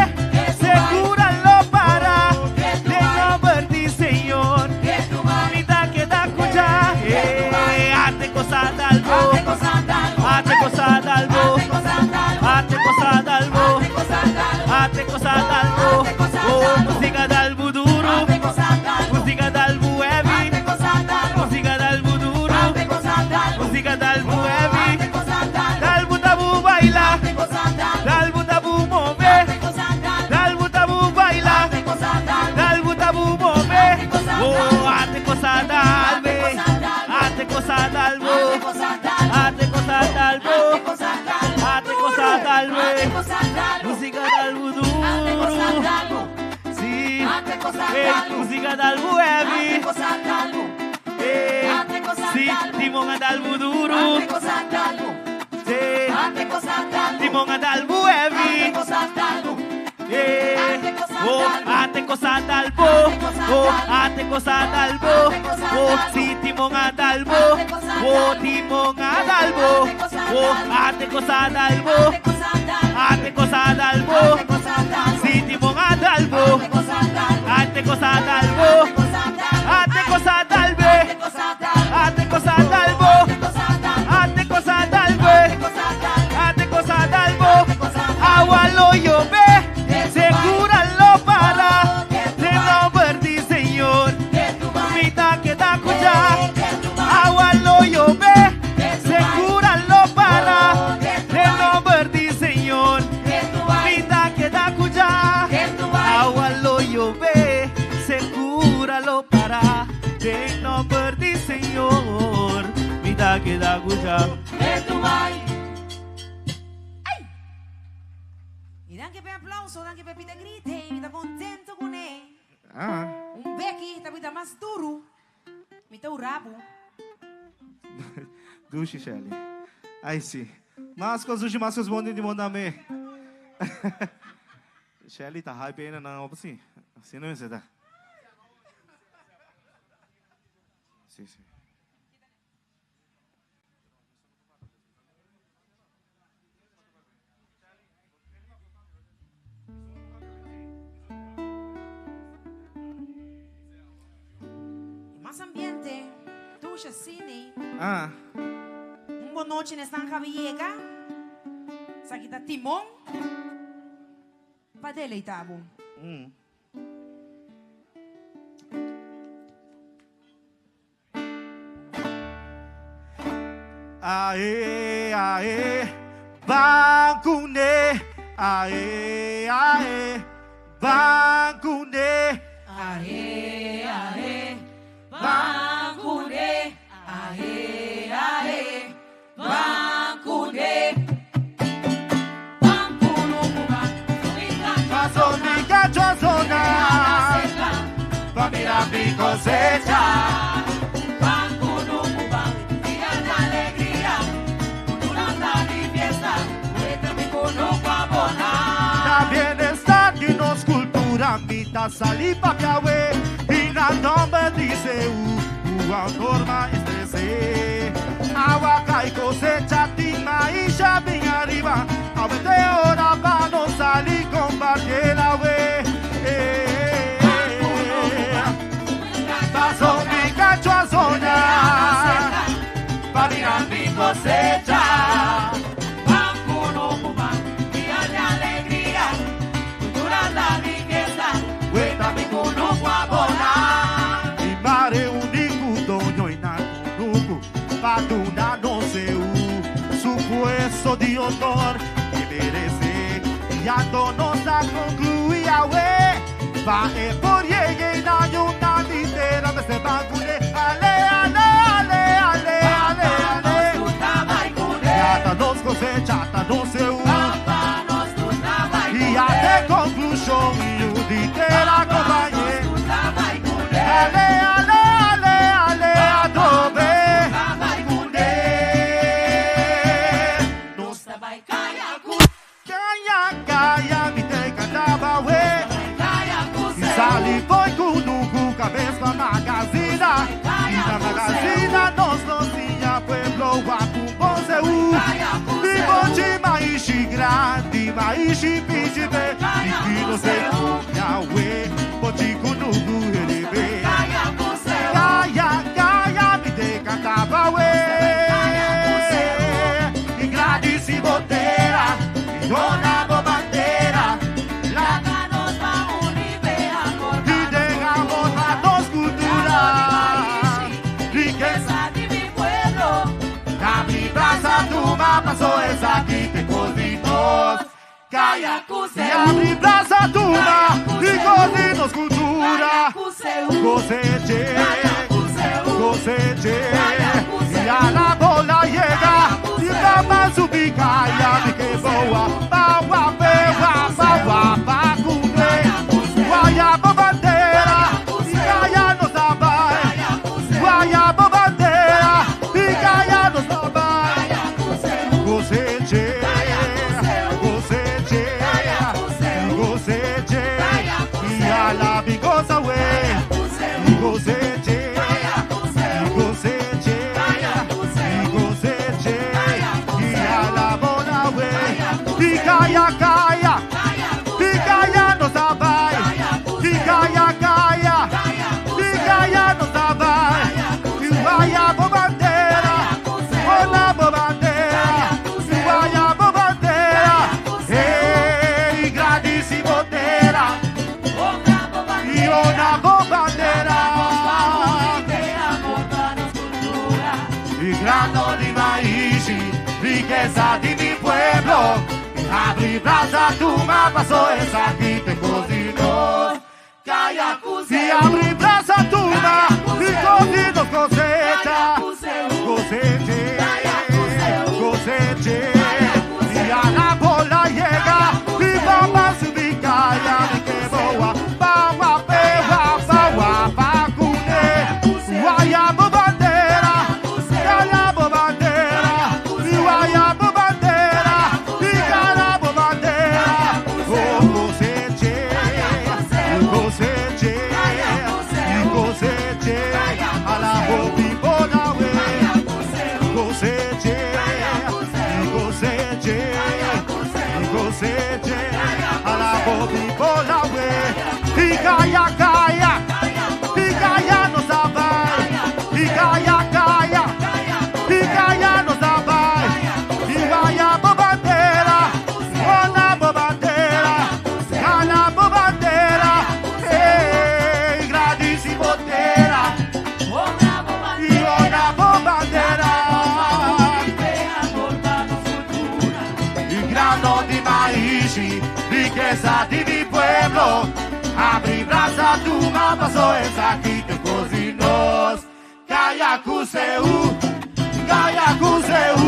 S1: sekura lo para, den nòmber di Señor, mi ta keda kucha. Ate cosa dalbo, ate cosa dalbo, ate cosa.
S7: Hey, músika dal bo heavy. Hey, si, Timon a dal bo duru. Sí, Timon a dal bo heavy. Hey, oh, ate cosa dal bo. Oh, ate cosa dal bo. Oh, si Timon a dal bo. Oh, Timon a dal bo. Oh, ate cosa dal bo. Ate cosa dal bo. Si Timon a dal bo. Ate cosa dal bo. Ate cosa dal be. Ate cosa dal bo. Ate cosa dal be. Ate cosa dal bo. Awa lo yobe. Segura lo para. Den nomber di Señor. Mi ta keda kucha. Awa lo yobe. Segura lo para. Den nomber di Señor. Mi ta keda kucha. Awa lo yobe. Segura lo para. Den nomber di Señor. Mi ta keda kucha.
S8: I danki pa e aplauso, danki pa e pita grite, mi ta contento cune.
S7: Ah.
S8: Un beki ta bita mas duru, mi ta ura bo.
S7: Dushi Shelly. Ai si. Mas cos dushi, mas cos bon den di mon tambe. Shelly ta hype ena nan op si. Asina mester ta. Si si.
S8: Mas ambiente, dushi asina.
S7: Ah.
S8: Un bon nochi n'esnan kabi yega. Esaki ta Timon pa deleita bo.
S7: Mm. Ae, ae, ban kuné. Ae, ae, ban kuné.
S8: Ae, ae, ban kuné. Ae, ae, ban kuné. Ban kunuku ban,
S7: Paso mi cacho a zona, pa mirar mi cosecha.
S8: Ban kunuku ban, día de alegría, cultura di fiesta, weta mi kunuku a bona.
S7: Na bienestar di nos cultura, mi ta sali papia we, y na nomber di Seu, ua norma estrese. Awa kai cosecha ti maisha bin ariba, awe te ora pa no sali compartir la we. Eh, Paso mi cacho a zona, pa mirar mi cosecha.
S8: Ban kunuku ban, día de alegría, cultura di fiesta,
S7: Weta
S8: mi kunuku a bona.
S7: I mare uniku doño i na kunuku pa duna nos seu su puesto di honor ke merece. I anto nos a conclui awe pa e por yega na yuna di tera mester ban kune ale ale ale ale ale ale. Ya ta nos cosecha ta nos seu. I ate conclusion yu di tera compañe. Ale ale ale ale adobe. Kune. Nos Kaya kaya mi te cantaba we. I sali foi kunuku cabeza magazina. I na magazina nos lo siña pueblo waku bonzeu. Di bochi maishi grandi maishi pichibe. I kino se Yahweh bochi kunuku herebe. Kaya kaya mi te cantaba we. I gradisi botera. I dona bo bandera. La y dejamos a dos cultura. Riqueza mi plaza tu mapa so esa aquí te coditos. Calla, y abrí plaza tu ma y coditos cultura. Coseche, coseche, y a la bola llega, y mamá su picaya, mi que boa, ba wa be wa ba wa ba cune, guayabo bandera. coseche, y coseche, y coseche, y a la bola we, y calla, calla, y calla no sabe, y calla, calla, y calla no sabe, y vaya bo bandera, hola bo bandera, y vaya bo bandera, hey, grandísimo tera, y una bo bandera. Y grano de maíz, riqueza de mi pueblo. Abri brasa, tu mapa, soy esa aquí te cocino. Calla, y abri brasa, tu ma, y cocino cosecha. Coseche, coseche. Y a la bola llega, y vamos a subir calla, mi que boa, bawa, pewa, bawa, pacune. Guayabo bandera, Galabo bandera, y guayabo bandera, y galabo bandera. Oh, coseche, y coseche, y coseche, a la bobibola, we. Coseche, y coseche, y coseche, a la bobibola, we. Y calla, calla, y calla no sabe, y calla, calla, y calla no sabe, y vaya bo bandera, hola bo bandera, gana bo bandera, hey, grandísimo tera, y hola bo bandera, y grano de maíz, riqueza de mi pueblo, abri brasa tu mapa, soy aquí te cocinos, calla cuseu, calla cuseu.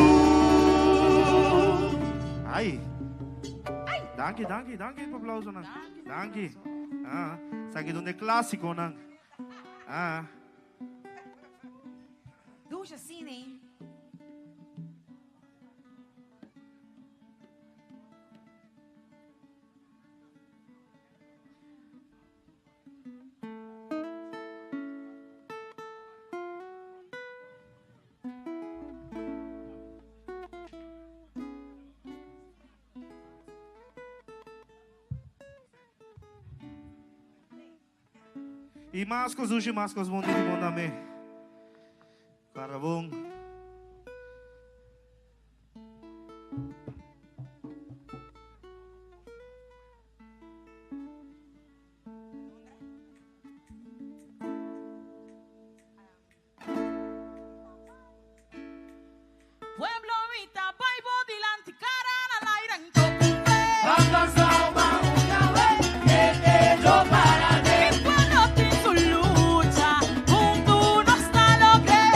S7: Ai. Danki, danki, danki pa aplauso nan. Danki. Ah, esaki ta un clásico nan. Ah.
S9: Dushi asina, ne?
S7: Y mas cos dushi, mas cos bon di bon tambe. Carabon.
S8: Pueblo vita, bai dilanti, cara na laira, Mi pueblo tin su lucha, hunto nos ta logr'é.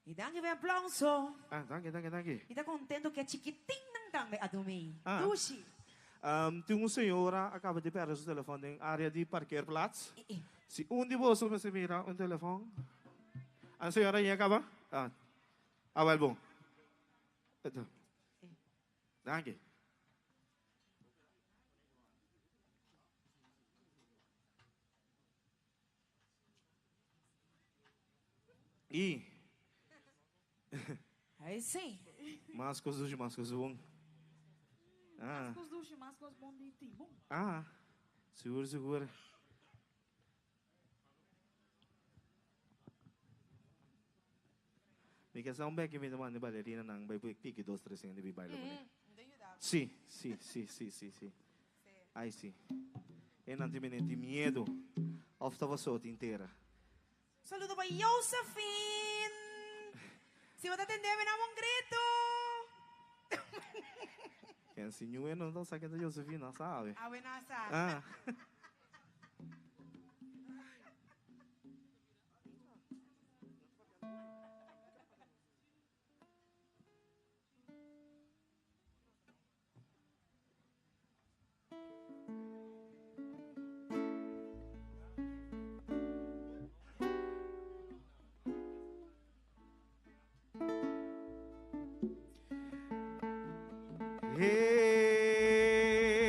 S9: I danki pa e aplauso.
S7: Ah, danki, danki, danki.
S9: Mi ta contento cu e chikitinnan tambe a dumi.
S7: Ah.
S9: Dushi.
S7: Tin un señora a caba di perde su telefon den area di parkeerplaats. Si un di boso mester mira un telefon. Ah, señora ya caba? Ah, ah wel bon. Danki. I.
S9: Ai sim.
S7: Mas kos dushi, mas kos bon.
S10: Ah. Mas kos dushi, mas kos bon di ti bon.
S7: Ah, sigur, sigur. Mi ke sa un beki mi ta manda e balerinanan bai piki dos tres hende bi baila kuné. Sí, sí, sí, sí, sí, sí. Ai sí. E nan tin menen tin miedu of ta paso tin tera.
S9: Saludo pa Josephine. Si bo ta tende mi dame un grito.
S7: Ken si ñue no ta sa ken ta Josephine no sabe.
S9: Awe no sa.
S7: Ah.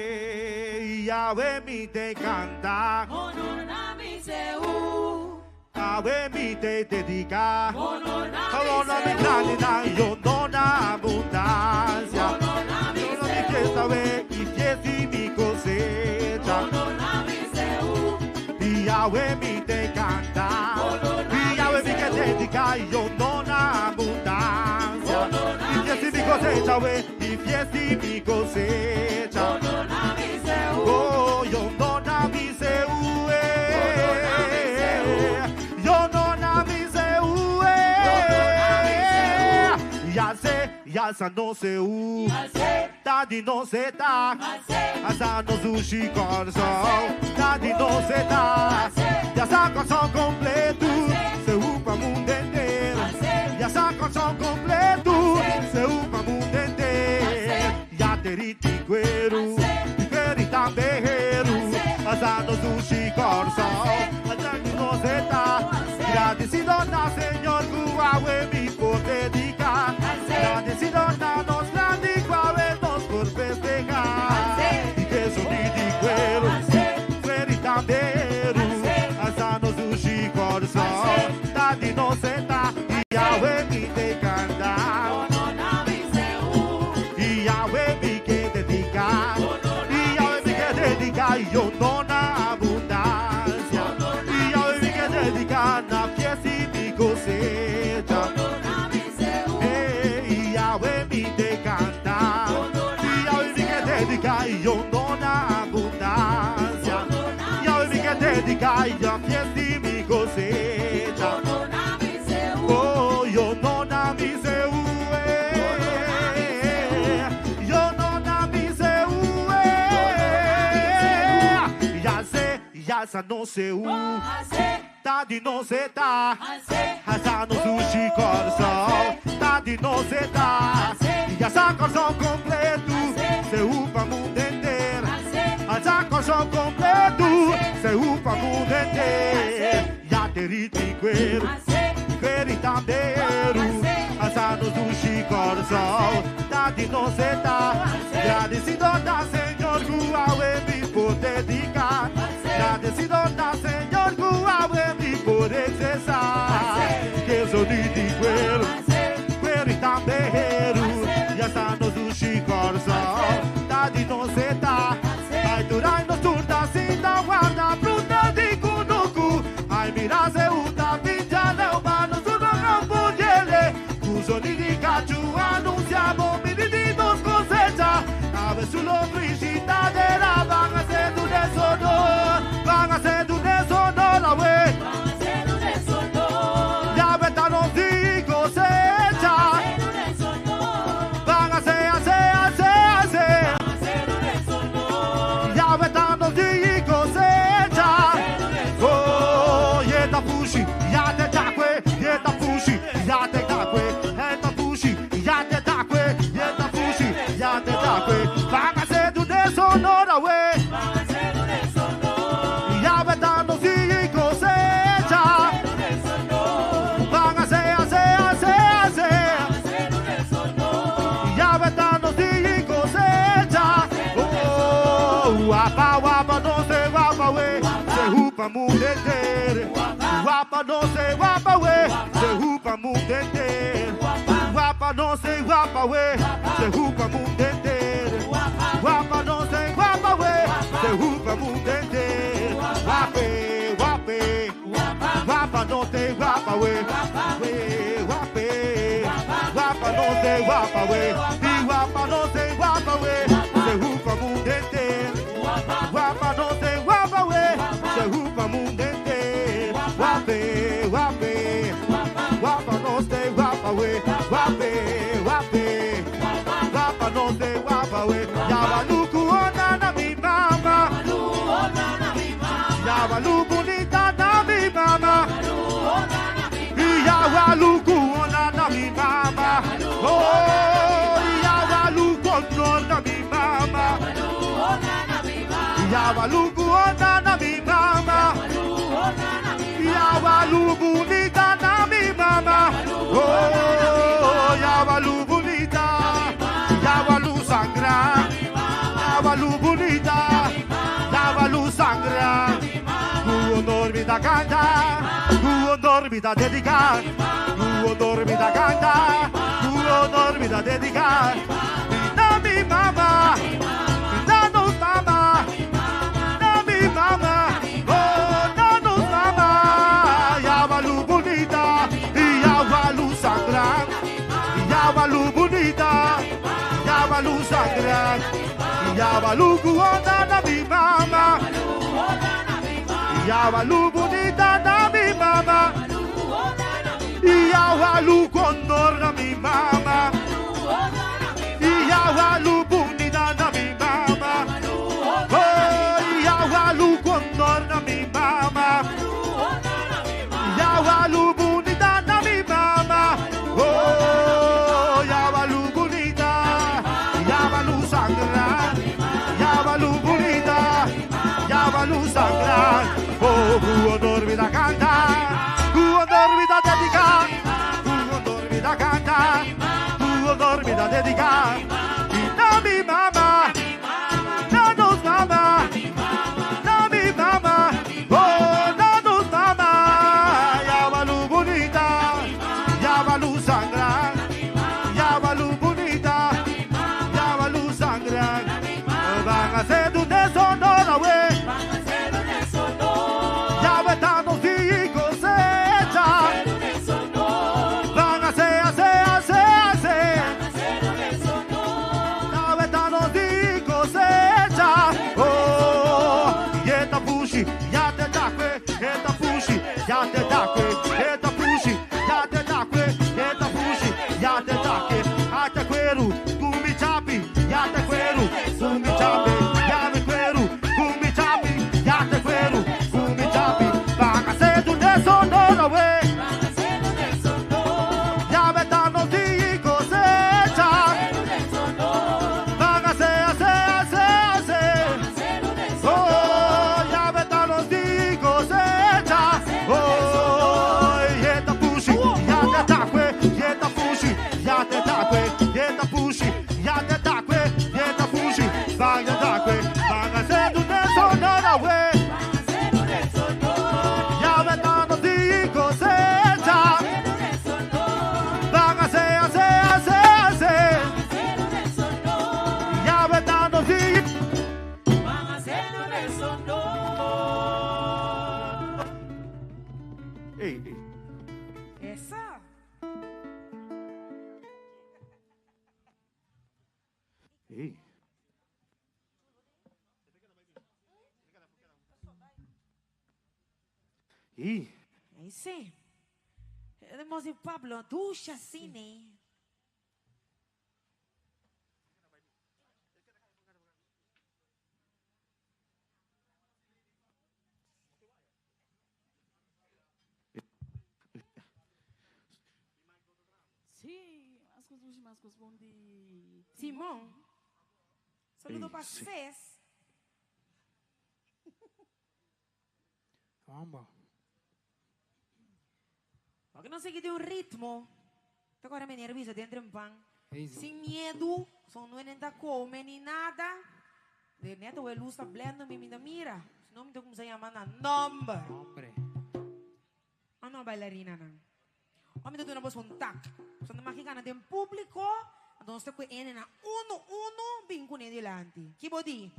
S7: Hey, Yahweh mi te canta.
S8: Honor na mi Seú.
S7: Yahweh mi te dedica.
S8: Honor na mi
S7: Honor na mi
S8: Seú.
S7: grandi na y honor na abundancia.
S8: Honor na mi
S7: Honor mi
S8: Seú.
S7: fiesta we y fiesta y mi cosecha.
S8: Honor na mi Seú.
S7: Y Yahweh mi te canta.
S8: Honor na
S7: Y
S8: mi
S7: Yahweh mi que
S8: Seú.
S7: dedica y honor na abundancia.
S8: Honor na
S7: Y fiesta y
S8: mi
S7: mi
S8: Seú.
S7: cosecha we y fiesta y mi cosecha.
S8: Honor na mi Seú.
S7: Oh, yo no na mi Seú,
S8: Honor na mi Seú.
S7: Yo no na mi Seú,
S8: Honor na mi Seú.
S7: Ya sé, ya sa no Seú. Ta di no se ta. Asa no sushi corazón. Ta di no se ta. Ya sa corazón completo. Seú pa mundo entero. Ya sa corazón completo. Seú pa mundo entero. Ya te riti cuero. Cuerita bejeru. Asa no sushi corazón. Asa no se ta. Agradecido na Señor Cuawe mi por dedicar. Agradecido na nos grande Cuawe nos por festejar. Y que sonido y cuero. Cuerita bejeru. Asa no sushi corazón. Ta di no se ta. Yahweh mi te canta.
S8: Honor na mi Seú.
S7: Y Yahweh mi que dedica. Y Yahweh mi que dedica. Y yo no na abundancia. Y Yahweh mi que dedica na fiesta y mi cosecha.
S8: Honor na mi Seú.
S7: Hey, Yahweh mi te canta. Y Yahweh mi que dedica. Y yo no na abundancia. Yahweh mi que dedica. Y yo fiesta y mi cosecha.
S8: Honor na mi Seú.
S7: Oh, yo no na mi Seú, Yo no na mi Seú, Ya sé, ya sa no Seú. Ta di no se ta. Asa no sushi corazón. Ta di no se ta. Ya sa corazón completo. Seú pa mundo entero. Asa corazón completo. Seú pa mundo entero. Ya te riti cuero. Cueritambeiro, Asa no sushi corazón, ta di no se ta. Agradecido na Señor Guawe mi por dedicar. Agradecido na Señor Guawe mi por expresar. Que sonido y cuero, cueritambeiro, ya está no sushi corazón, ta di no se ta. Ai durai no turta sinta guarda fruta di kunuku. Ai mira se uta pinja leo mano su no campo yele. Cusoni di cachu anunciamo mini di nos cosecha. A ver su lo brisita de la van a ser un desonor. Van a ser un desonor la we.
S8: Van a ser un desonor.
S7: Ya veta nos di cosecha. mundo entero. Guapa no se guapa we, se jupa mundo entero. Guapa no se guapa we, se jupa mundo entero. Guapa no se guapa we, se jupa mundo entero. Guape, guape, guapa no te guapa we, we guape, guapa no te guapa we, di guapa no te guapa we, se jupa mundo entero. Guapa no te guapa we, se jupa mundo entero. Guape, guape, guapa no te guapa we, guape, guape, guapa no te guapa we. Yabaluku onana mi mama, Yabalu bonita na mi mama, Yabaluku onana mi mama, oh Yabaluku onana mi mama, Yabaluku onana mi mama, Yabalu bonita na mi mama, oh Yabalu bonita, Yabalu sangra, Yabalu bonita, Yabalu sangra. Tu honor mi da canta, tu honor mi da dedica, tu honor mi da canta, tu honor mi da dedica. Na mi mama, na nos mama, na mi mama, oh na nos mama. Yabalu bonita, Yabalu sangra, Yabalu bonita, Yabalu sangra, Yabalu kuona na mi mama. Yabalu bonita na mi mama, Yabalu condor na mi mama, Yabalu bonita na mi mama, oh Yabalu condor na mi mama, Yabalu bonita na mi mama, oh Yabalu bonita, Yabalu sangra, Yabalu bonita, Yabalu sangra, oh honor mi da canta, honor mi da dedica, honor mi da canta, honor mi da dedica, na mi mama, na nos mama, na mi mama, oh na nos mama, Yabalu bonita, Yabalu sangra, Yabalu bonita, Yabalu sangra, van a ser un deshonor, güey. Ya estamos y cosecha. Van a ser, hacer, hacer, hacer. Ya estamos y cosecha. Oh, y esta pushi, ya te da esta pushi, ya te da esta pushi, ya te da esta pushi, ya te da Ate cuero, cumi chapi, ya te cuero, cumi chapi, ya me cuero, cumi chapi, ya te cuero, cumi chapi. Van a ser un deshonor, güey. Ya estamos y cosecha. Van a ser, hacer, hacer, hacer. Oh, ya estamos y cosecha. Oh, y esta pushi, ya te da y esta pushi, ya te da y esta pushi, ya te da y esta pushi, van a dar van a ser un deshonor, güey. Ya estamos y cosecha. Van a ser, hacer, hacer, hacer. Ya estamos y Ey, ey.
S9: Esa.
S7: Ey. Ey.
S9: Aí sim. Irmãozinho Pablo, ducha assim, né?
S10: Sí, mas cos dushi, mas cos bon di.
S9: Simón. Saludo
S7: Ey,
S9: para
S7: sí.
S9: Cés.
S11: Vamos.
S9: Porque não sei que tem um ritmo. Agora me nerviosa dentro de um pan.
S11: Easy.
S9: Sem medo, só não é nem da come nem nada. De neto, o luz está blendo, me mira, mira. Si no mi ta kuminsá yama nan nòmber.
S11: Hombre.
S9: Oh no, bailarinanan. Oh mi ta duna boso un tak. Boso ta maki gana den públiko, anto nos ta ku e hendenan unu unu bin kuné dilanti. Ki bo di?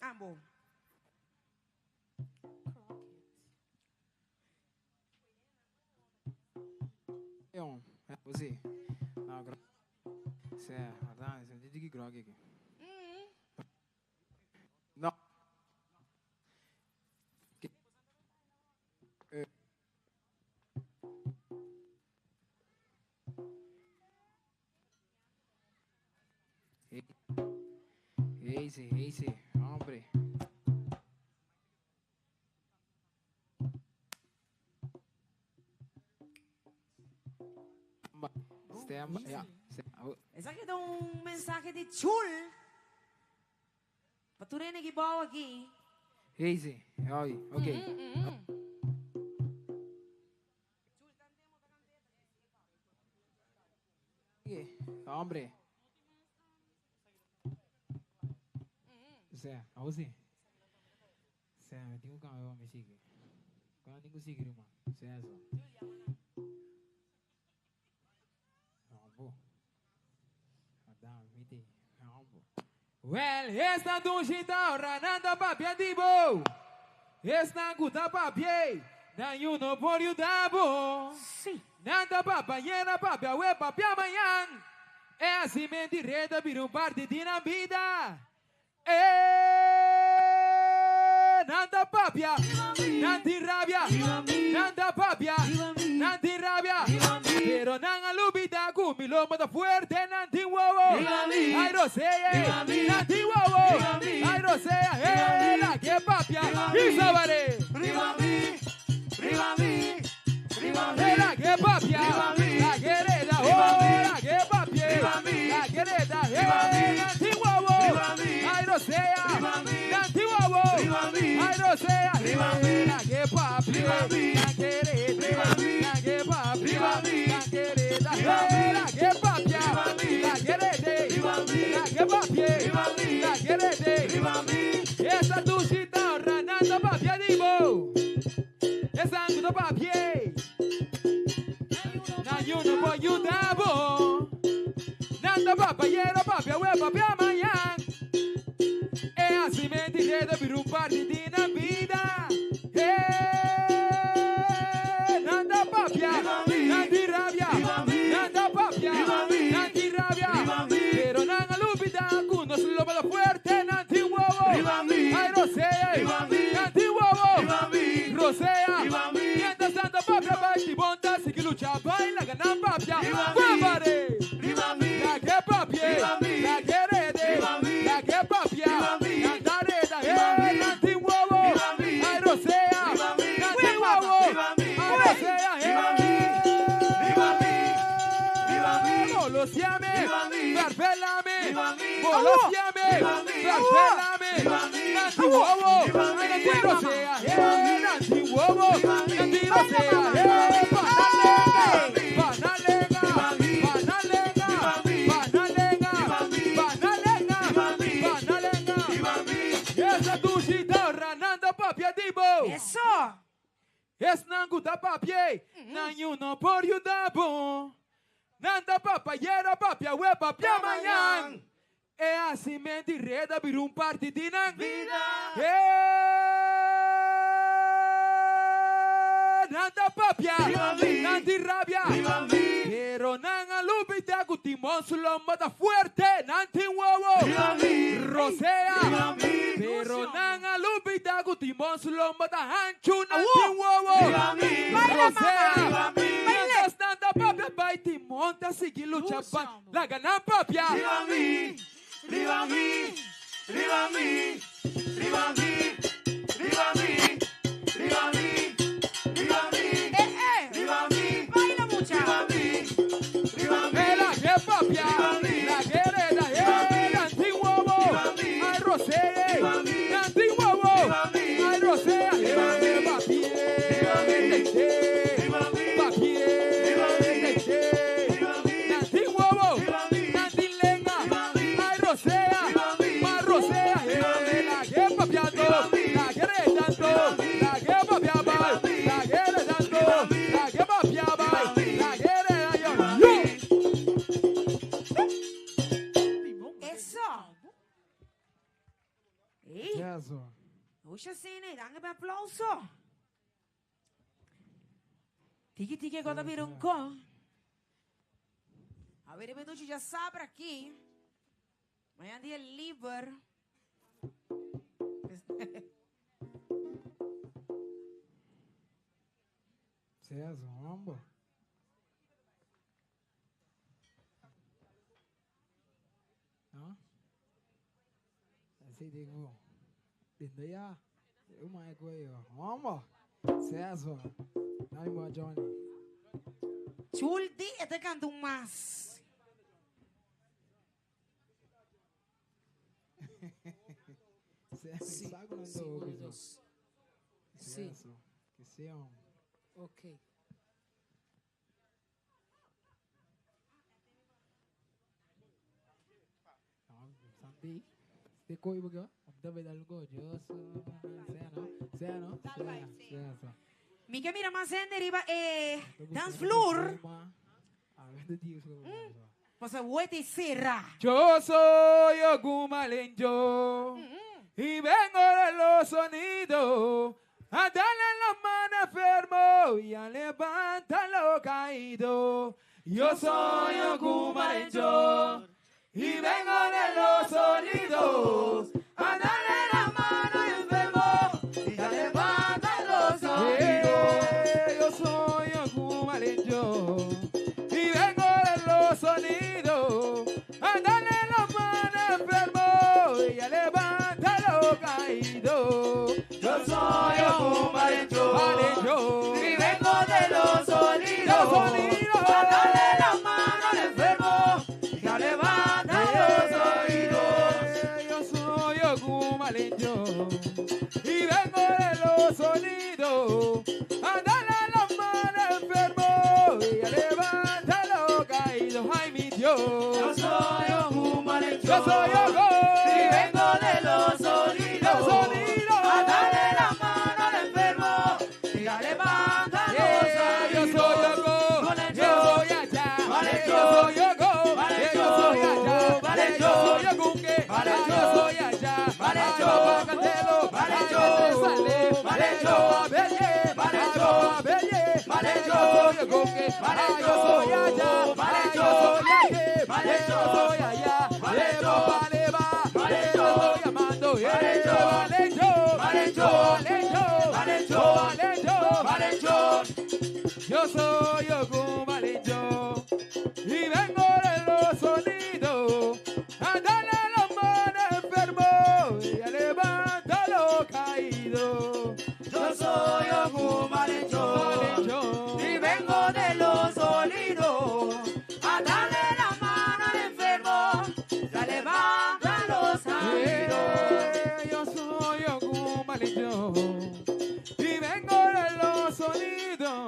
S9: Ambo.
S11: Yon, você. Não, gro. Cê, verdade, você tem que grog aqui. No. Easy, easy, hombre. Stem, ja.
S9: Esaki ta un mensahe di chul pa tur hende ki bou aki.
S11: Easy, oi, ok. Hombre. Zé, awo si. Zé, mi tin ku kambia pa mi sigui. Kuando tin ku sigui ruman? Zé eso. Hombo. Madame, mi tin. Hombo. Well, esta dushi ta ora nan ta papia di bo. Esnan ku ta papia, nan yu no por yuda bo.
S9: Sí.
S11: Nan ta papia ayera, papia awe, papia mañan. E hasimentu di red a bira un parti di nan bida. E nan ta papia, nan tin rabia, nan ta papia, nan tin rabia, pero nan a lubida ku mi lomba ta fuerte, nan tin wowo, ay rosea, nan tin wowo, ay rosea, e la ke papia, i sabare. E la ke papia, la ke reda, oh, la ke papia, la ke reda, e nan tin wowo, ay rosea, nan tin wowo, ay rosea, e la ke papia, la ke reda, la ke papia, la ke reda, e la ke papia, la ke rede, la ke papia, la ke rede. Esa dushita ranando papia di bo. Esa anguto papia. Na yuno po yudabo. Nanda papayero papia we papia mañan. E así me dije de bir un party di na vida. Eh, nanda papia, nandi rabia, nanda papia, nandi rabia. Pero nanga lupita, kuno solo para fuerte, nandi huevo. Ay, rosea, nandi huevo. Rosea, mientras tanto papia, baila y bonda, sigue lucha, baila, gana papia. Guapare, la que papia, la que rede, la que papia, nanda reda, nandi huevo. Ay, rosea, nandi huevo. Ay, rosea, Bolosiame, Barcelame, Bolosiame, Barcelame, Nanti huevo, Nanti rosea, Nanti huevo, Nanti rosea, Panalenga, Panalenga, Panalenga, Panalenga, Panalenga, Panalenga. Esa dushita rananda papia dibo.
S9: Eso.
S11: Es nanguta papie, nanyuno por yudabo. Nanda papayera papia we papia mañan. E así me direda bir un party di nan vida. Eh, nanda papia, nandi rabia. Pero nan alupita ku timón su lomba ta fuerte, nanti huevo. Rosea. Pero nan alupita ku timón su lomba ta ancho, nanti huevo. Rosea. Mientras nanda papia vai timón ta sigui lucha pa la gana papia.
S7: Riba mi, riba mi, riba mi, riba mi, riba mi, riba mi, riba mi, riba mi,
S9: Baila mucha.
S7: riba mi, riba mi,
S11: La que papia, la que hereda, el antiguo, ay rosé, antiguo, ay rosé, papi, antiguo, antilenga, ay rosea, más rosea, la que papia.
S9: Puxa asina, dan un aplauso. Tiki tiki agora bira un ko. A ver, me duchi ya sabra aqui. Mañana dia liber.
S11: Sea zombo. No? Así digo. Lindo ya. Uma é coelho. Vamos. César. Dai mo Johnny.
S9: Chuldi, este canto un más.
S11: Sí,
S12: Sí, uno, dos. Sí.
S11: Que sea.
S12: Ok.
S11: Santi. Te coi porque deve dar algo yo sea no, sea no, sea, sea.
S9: Mi que mira más en deriva dance floor.
S11: A ver, Dios.
S9: Pues vuelta y cierra.
S11: Yo soy Ogumalenyo y vengo de los sonidos a darle la mano enfermo y a levantar lo caído. Yo soy Ogumalenyo y vengo de los sonidos a darle la mano enfermo y a levantar los sonidos. Yo soy Ogumalenyo y vengo de los sonidos a darle la mano enfermo y a levantar lo caído.
S8: Yo soy Ogumalenyo
S11: Malenyo.
S8: y vengo de los sonidos
S11: Los sonidos.
S8: a darle la mano al enfermo y a levantar los oídos.
S11: Yo soy Ogumalenyo y vengo de los sonidos a darle la mano al enfermo y a levantar lo caído. Ay, mi Dios.
S8: Yo soy Ogumalenyo
S11: Yo soy Ogu.
S8: y vengo de los sonidos
S11: Los sonidos.
S8: a darle la mano al enfermo y a levantar los
S11: Yeah, yo
S8: oídos.
S11: soy Ogu.
S8: Malenyo.
S11: Yo soy allá.
S8: Malenyo.
S11: Yo soy Ogu.
S8: Malenyo.
S11: Yo soy allá.
S8: Malenyo.
S11: Yo soy Ogunque.
S8: Malenyo.
S11: Yo soy allá.
S8: Malenyo.
S11: Ay, Cantelo.
S8: Malenyo.
S11: Ay,
S8: Malenyo.
S11: Belle.
S8: Malenyo.
S11: Belle.
S8: Malenyo.
S11: Yo soy Ogunque.
S8: Malenyo.
S11: Yo soy allá.
S8: Malenyo.
S11: Yo soy aquí.
S8: Malenyo.
S11: Yo soy allá.
S8: Malenyo.
S11: Leva,
S8: Malenyo.
S11: Yo estoy llamando.
S8: Malenyo.
S11: Malenyo.
S8: Malenyo.
S11: Malenyo.
S8: Malenyo.
S11: Malenyo.
S8: Malenyo.
S11: Yo soy Ogumalenyo y vengo de los sonidos a darle la mano enfermo y a levantar lo caído.
S8: Yo soy Ogumalenyo
S11: Malenyo.
S8: y vengo de los sonidos a darle la mano al enfermo y a levantar los caídos.
S11: Yo soy Ogumalenyo y vengo de los sonidos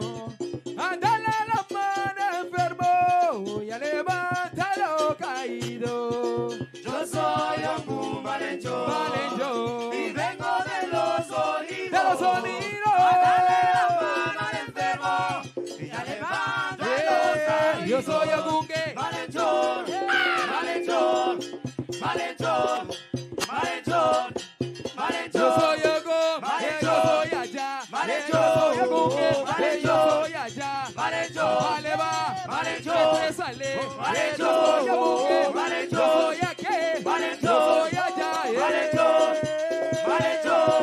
S11: a darle la mano enfermo y a levantar lo caído.
S8: Yo soy Ogumalenyo
S11: Malenyo.
S8: y vengo de los sonidos
S11: De los sonidos.
S8: a darle la mano al enfermo y a levantar los caídos.
S11: Yo soy Ogunque.
S8: Malhechor, malhechor, malhechor, malhechor, malhechor.
S11: Yo soy Ogun,
S8: Malhechor.
S11: yo soy allá.
S8: Malhechor.
S11: Yo soy Ogunque,
S8: Malhechor.
S11: yo soy allá.
S8: Malhechor.
S11: Vale, va.
S8: Malhechor.
S11: Que te sale.
S8: Malhechor.
S11: Yo soy Ogunque,
S8: Malhechor.
S11: yo soy aquí.
S8: Malhechor.
S11: Yo soy allá.
S8: Malhechor. Malhechor.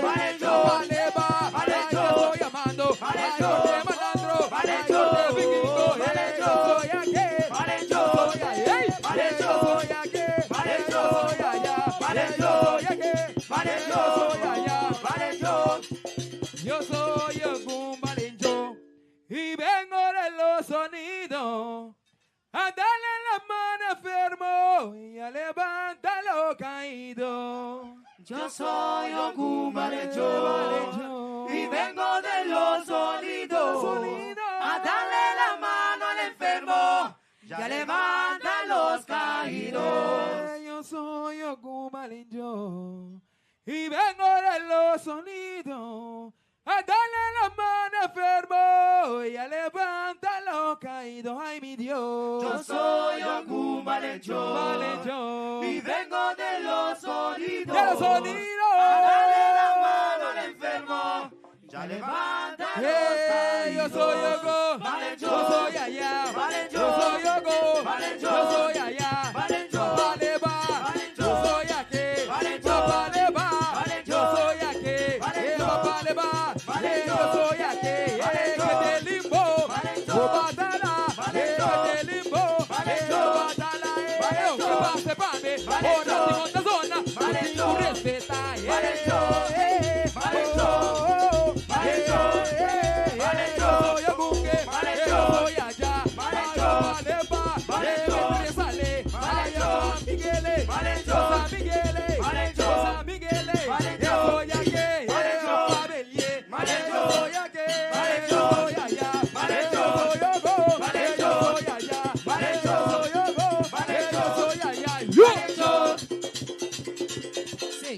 S8: Malhechor.
S11: Vale, va.
S8: Malhechor.
S11: Yo estoy llamando.
S8: Malhechor.
S11: Ay, corte malandro.
S8: Malhechor.
S11: Ay, corte vikingo.
S8: Malhechor.
S11: Yo soy aquí.
S8: Malhechor.
S11: Yo soy allá.
S8: Malhechor.
S11: Yo soy aquí.
S8: Malhechor.
S11: Yo soy allá.
S8: Malhechor.
S11: Yo soy aquí.
S8: Malhechor.
S11: Yo soy allá.
S8: Malhechor.
S11: Yo soy Ogumalenyo y vengo de los sonidos a darle la mano enfermo y a levantar lo caído.
S8: Yo soy Ogumalenyo y vengo de los sonidos a darle la mano al enfermo y a levantar los caídos.
S11: Yo soy Ogumalenyo y vengo de los sonidos a darle la mano enfermo y a levantar los caídos. Ay, mi Dios.
S8: Yo soy Ogumalenyo
S11: Malenyo.
S8: y vengo de los sonidos
S11: De los sonidos.
S8: a darle la
S11: Hey, yo soy Yogo, yo soy allá, yo soy Yogo, yo soy allá, papá le va, yo soy aquí, papá le va, yo soy aquí, eh, papá le va, eh, yo soy aquí, eh, que te limbo, oh, batala, eh, que te limbo, eh, oh, batala, eh, oh, que pase pa' mí, ora si con la zona, contigo respeta, eh, eh, oh, oh, eh, eh, eh, yo soy Ogunge, eh, yo soy allá, ay, vale, va, eh, que te sale, ay, yo San Miguel, yo San Miguel, yo San Miguel, yo soy aquí, eh, yo Abelié, eh, yo soy aquí, eh, yo soy allá, eh, yo soy Ogo, eh, yo soy allá, eh, yo soy Ogo, eh, yo soy allá, yo.
S12: Sí.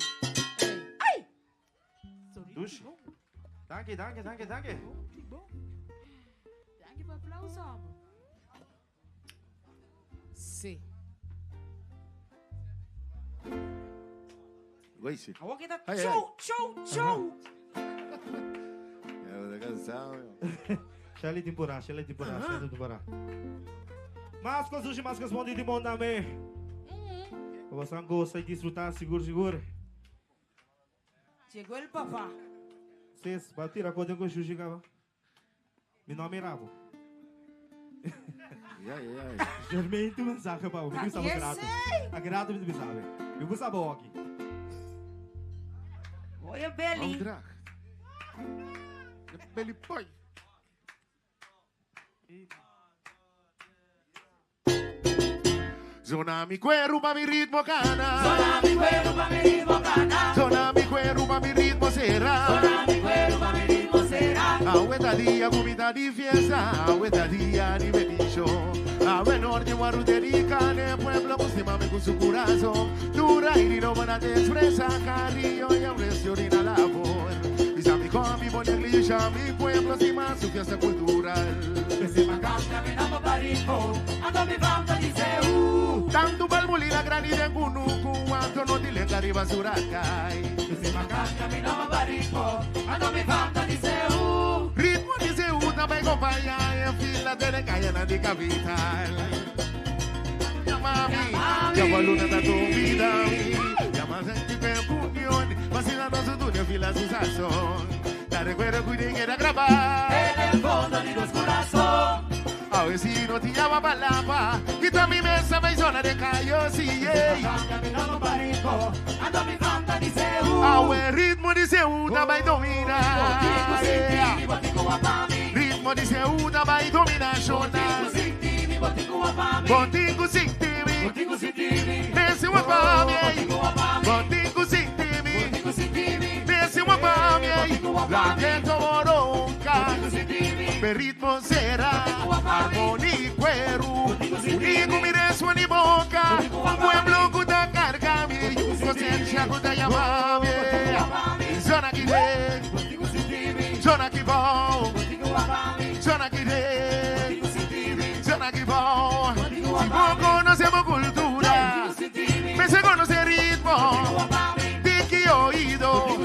S7: Dushi. Danki, danki, danki, danki.
S10: Danki pa aplauso.
S12: Sí.
S13: Güey, sí.
S9: Awor ki ta
S13: Ai, ai.
S9: show, show, show.
S13: Ya, me está cansado, meu.
S7: Shelly temporada, Shelly temporada, Shelly temporada. Máscaras, sushi, máscaras, bom dia de bom também. Você gosta de desfrutar, seguro, seguro.
S9: Chegou el papá.
S7: Vocês, vai tirar conta com o sushi, cara. Meu nome é Rabo.
S13: Ya, ya, ya.
S7: Germain, tu mensagem para o meu
S9: Tá
S7: sabe grato.
S9: esse?
S7: A grato me sabe. Eu vou saber aqui.
S9: Olha, Beli.
S13: Draag. Belly boy. Zona mi cuero pa mi ritmo cana.
S8: Zona mi cuero pa mi ritmo cana.
S13: Zona mi cuero pa mi ritmo será.
S8: Zona mi cuero pa mi ritmo será.
S13: Agüeta día comida di fiesta, agüeta día ni bendición. Agüe norte guaruderica, ne pueblo muslima con su corazón. Dura y no van a te expresa, cariño y aprecio ni la labor. Y mi combi pone iglesia, mi pueblo sin más su fiesta cultural. Tanto balbulina granida en Cunucu, cuanto no tilenga riba suracay. Ritmo de Ceuta me acompaña en fila de la calle na de capital. Llámame, llama luna da tu vida, llama gente que unión, vacilando su dueño fila su sazón. La recuerdo que era grabar.
S8: En el fondo de los corazón.
S13: A ver si no te llama palapa, quita mi mesa, me zona de callo, sí, yeah. Awe ritmo de Ceuta vai dominar. Yeah. Ritmo de Ceuta vai dominar, Jonas. Botico sintimi, Desce uma palme, Botico sintimi, Desce uma palme, La gente moronca, Per ritmo será, Armoni cuero, Unico mi rezo ni boca, Un pueblo que te carga, mi conciencia que te llama, Zona que ve, Zona que va, Zona que ve, Zona que va. Si vos conocemos cultura, me se conoce ritmo, de oído,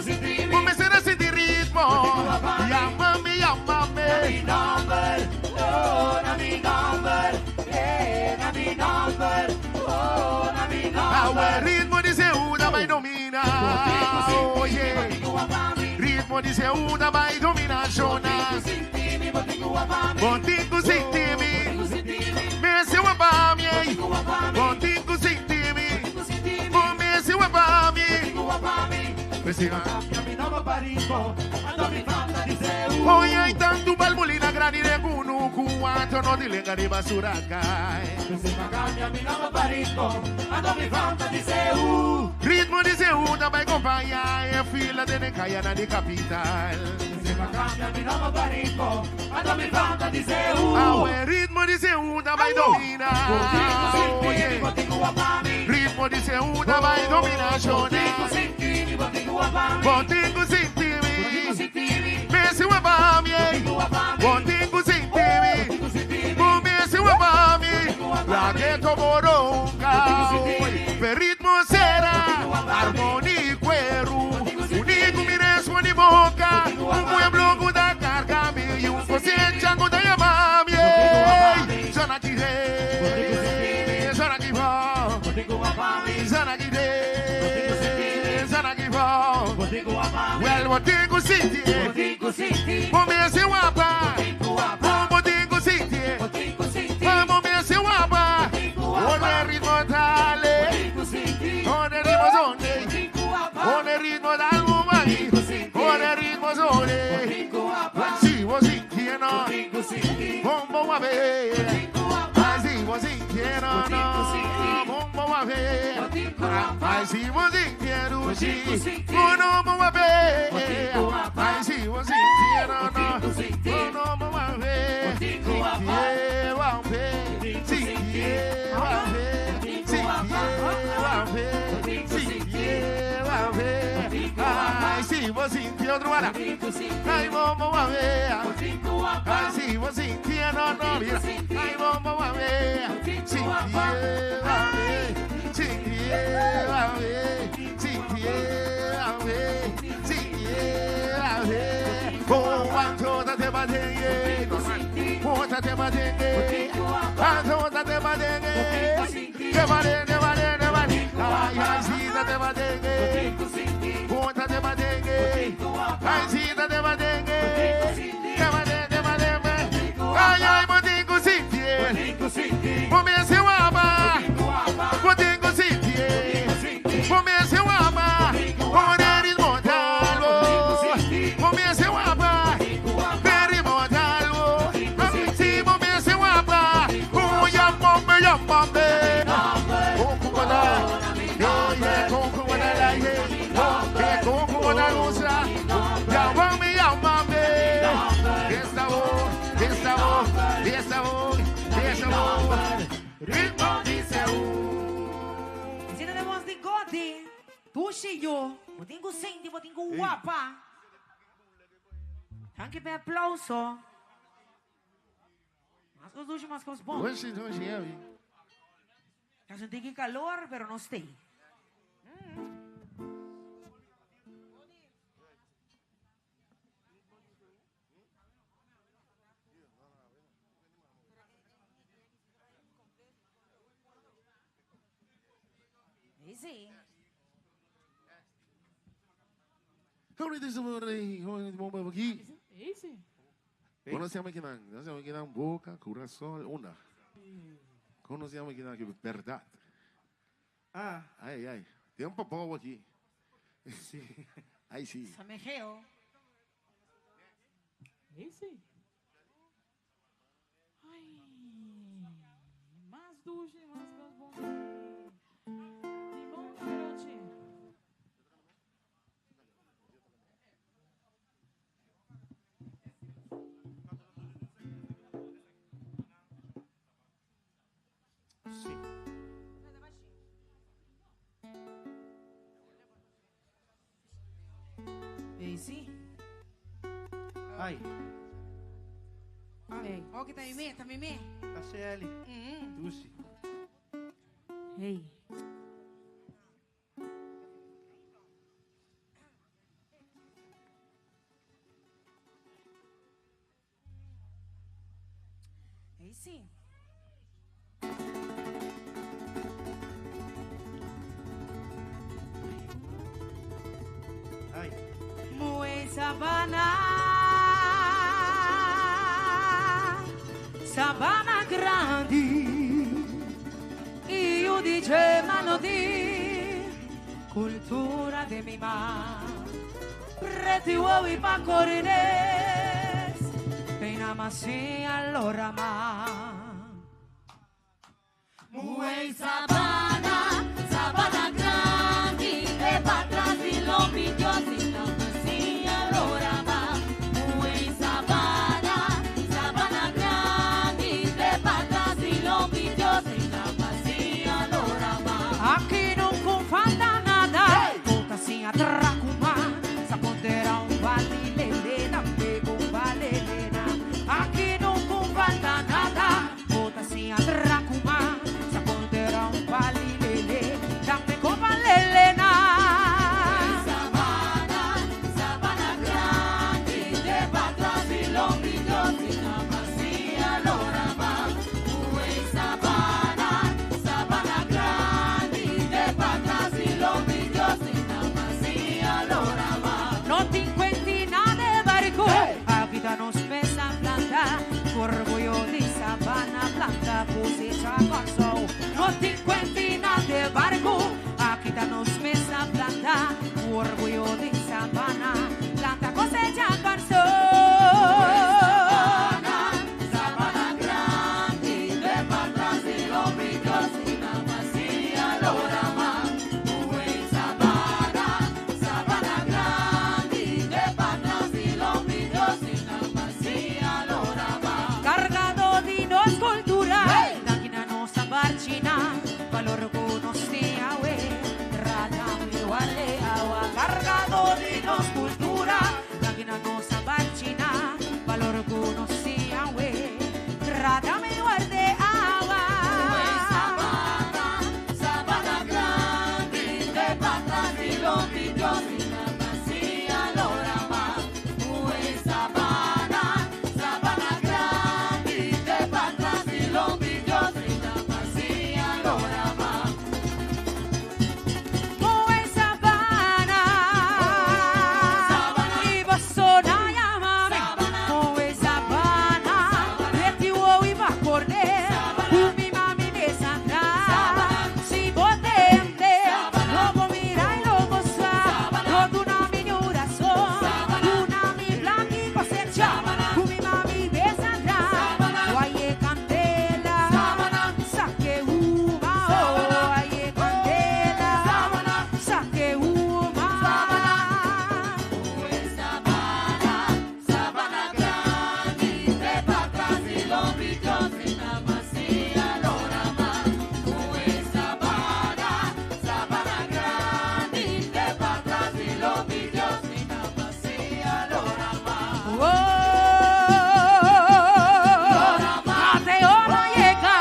S13: me se sentir ritmo. Llámame, llámame. Agua, ritmo de Ceuta vai dominar. Oye, ritmo de Ceuta vai dominar, Jonas. Botico sintimi, me se wabami, Botico sintimi, me se wabami. Oye, hay tanto balbulina grani de cunucu, cuanto no dilenga ni basura cae. Ritmo de Ceuta vai acompanhar em fila de Necaiana na de capital. Awe ritmo de Ceuta vai dominar. Oye, ritmo de Ceuta vai dominar, Jonas. Botico sintimi, me se wabami, Botico sintimi, me se wabami, La ghetto moronca, per ritmo será, armonía y cuero, unico mi rezo ni boca, un pueblo botingo city.
S8: Botingo City.
S13: Comece guapa.
S8: Botingo guapa.
S13: Botingo City.
S8: Botingo City.
S13: Vamos, me guapa. Con el ritmo dale.
S8: Botingo City.
S13: Con el ritmo sonde.
S8: Botingo guapa.
S13: Con el ritmo dale, mami. Con el ritmo sonde.
S8: Botingo guapa.
S13: Sí, vos sí quiero.
S8: Botingo City.
S13: Bombo guape.
S8: Botingo guapa.
S13: Así vos sí quiero, no. Bombo guape.
S8: Botingo guapa.
S13: Así vos sí quiero, sí.
S8: Botingo City.
S13: Bombo guape.
S8: Botingo guapa.
S13: Así vos sí quiero, no.
S8: Botingo City.
S13: Bombo guape.
S8: Botingo guapa.
S13: Sí, guape. Sí, guape. Sí, guape. Sí, guape. Ay, sí, vos sintió otro bala. Ay, bombo guape. Ay, sí, vos sintió, no, no, mira. Ay, bombo guape. Sí, guape. Sí, guape. Sí, guape. Sí, guape. Oh, cuánto te bate, cuánto te bate, cuánto te bate, te vale, te vale, te vale. Ay, ay, sí, te bate, cuánto te bate, ay, sí, te bate, te vale, te vale, ay, ay, botingo city, comience guapa, botingo city, comience guapa, con el ritmo talgo, comience guapa, el ritmo talgo, sí, comience guapa, oh, llámame, llámame, oh, cubana, oh, yeah, con cubana, la, yeah, oh, yeah, con cubana, rusa, llámame, llámame, esta voz, esta voz, esta voz, esta voz, ritmo dice,
S9: Si tenemos de Godi, tú y yo, botingo Cindy, botingo guapa. Danke pe aplauso. Mas cos dushi, mas cos bom.
S13: Oxe, oxe, é,
S9: Ya sentí que calor, pero no estoy. Sí.
S13: Aqui.
S10: Easy.
S13: ¿Cómo se llama que dan? ¿Cómo se llama que dan? Boca, corazón, una. ¿Cómo se llama que dan? Verdad.
S7: Ah.
S13: Ay, ay. Tem um popó aqui.
S7: Sí.
S13: Ay, sí.
S9: Samejeo.
S10: Easy. Ai, mais duche, mais cos bom. Limão, garotinho.
S7: Sí.
S9: Easy.
S7: Ai.
S9: Ei. Ok, tá mimê, tá mimê.
S7: Shelly. Dushi.
S9: Hey. Ei, sim.
S7: Ai.
S8: Mue sabana, sabana grande, e o DJ Manodi, cultura de mi mar, preto e o e pacorines, pena macia lorama.
S14: Mue sabana, sabana grande, de pa' atrás y lo pidió sin la vacía lorama. Mue sabana, sabana grande, de pa' atrás y lo pidió sin la vacía lorama.
S8: Aqui não falta nada, volta assim a tracumar. Saponteira um vale lelê, também um vale lelena. Aqui não falta nada, volta assim a tracumar. Saponteira um vale
S9: Rada mi warde awa.
S14: Sabana, sabana grande, de patras y lombillos y namasia lorama. Ue sabana, sabana grande, de patras y lombillos y namasia lorama.
S9: Moe sabana, y bosona llámame. Moe sabana, retiwo y va corne. Umi mami me sandra. Si botende, lobo mira y lobo sa. No duna mi ni razón, duna mi blanqui cosecha. Umi mami me sandra. Guaye candela, saque uva, oh, aye candela, saque uva.
S14: Sabana, sabana grande, de patras y lombillos y namasia lorama. Ue sabana, sabana grande, de patras y lombillos y namasia lorama.
S9: Oh, Mateo no llega,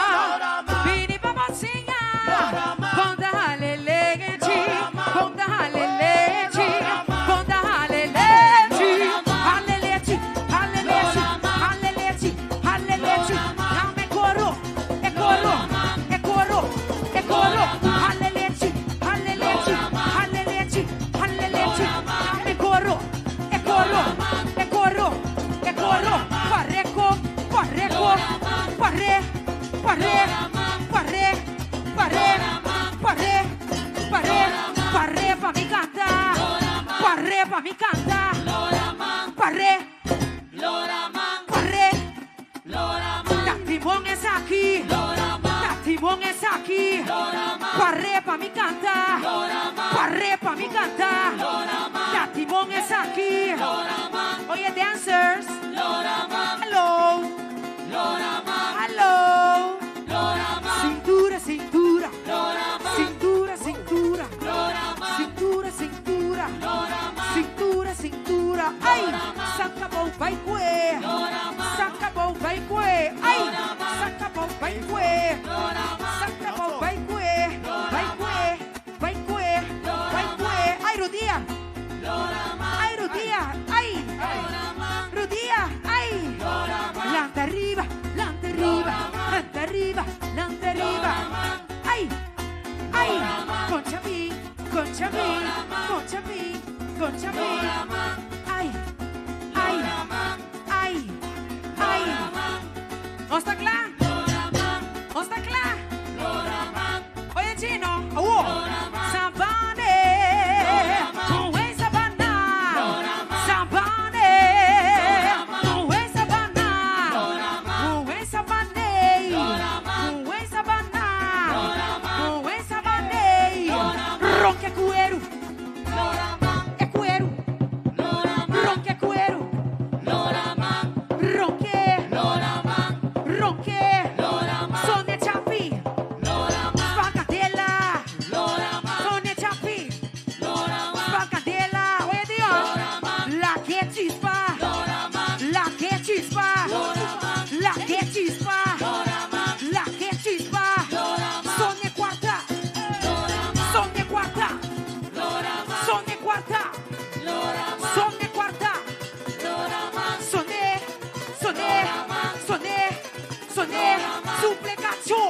S9: vini pa enseñar. Conta halelechi, conta halelechi, conta halelechi, halelechi, halelechi, halelechi, halelechi. Dame coro, e coro, e coro, e coro. Halelechi, halelechi, halelechi, halelechi. Dame coro, e coro, e coro, e coro. Parreco, parreco, parre, parre, parre, parre, parre, parre, parre pa mi canta, parre pa mi canta, parre, parre, Tatimón es aquí, Tatimón es aquí, parre pa mi canta, parre pa mi canta, Tatimón es aquí. Oye, dancers, hello, hello, cintura, cintura, cintura, cintura, cintura, cintura, cintura, cintura, ay, saca bou vai cue, saca bou vai cue, ay, saca bou vai cue, saca bou vai cue, vai cue, vai cue, vai cue, ay, rodilla, ay, rodilla, ay, rodilla, ay, lanta arriba, lanta arriba, lanta arriba, lanta arriba, ay, ay, concha mi, concha mi, concha mi, concha mi, ay, ay, ay, ay, ¿No está claro? ¿No está claro? Oye, chino, ¡oh! Sabane, con sabana, sabane, con sabana, con sabane, con sabana, con sabane, ronque cuero, é cuero, ronque cuero, ronque, ronque, son de chapi, Spacadela, son de chapi, Spacadela, oye Dios, la que chispa, la que chispa, la que chispa, la que chispa, son de cuarta, son de cuarta, son de cuarta, son de cuarta, soné, soné, soné, soné, suple cacho,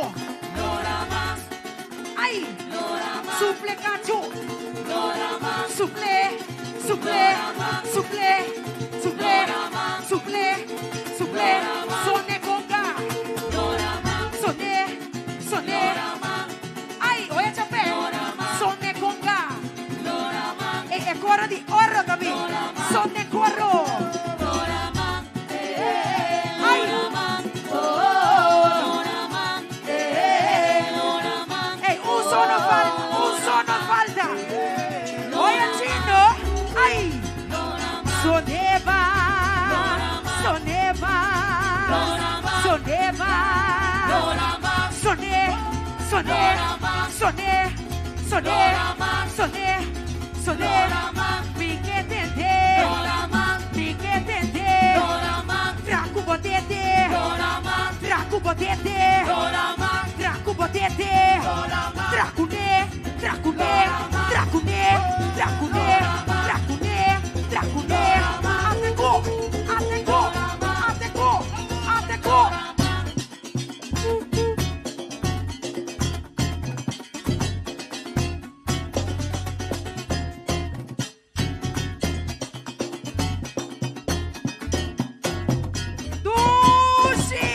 S9: ay, suple cacho, suple, suple, suple, suple, suple, suple, soné conga, soné, soné, ay, oye chape, soné conga, e coro di oro, Gabi, soné coro. Ay. Oh. Ey, un solo falta, un solo falta. Oye, chino. Ay. Soneva. Soneva. Soneva. Soné. Soné. Soné. Soné. Soné. Soné. Piquetente. Piquetente. Traco botete. bo tete, tra ku bo tete, tra kuné, tra kuné, tra kuné, tra kuné, tra kuné, tra kuné. Ate ku, ate ku, ate ku, ate ku. Dushi!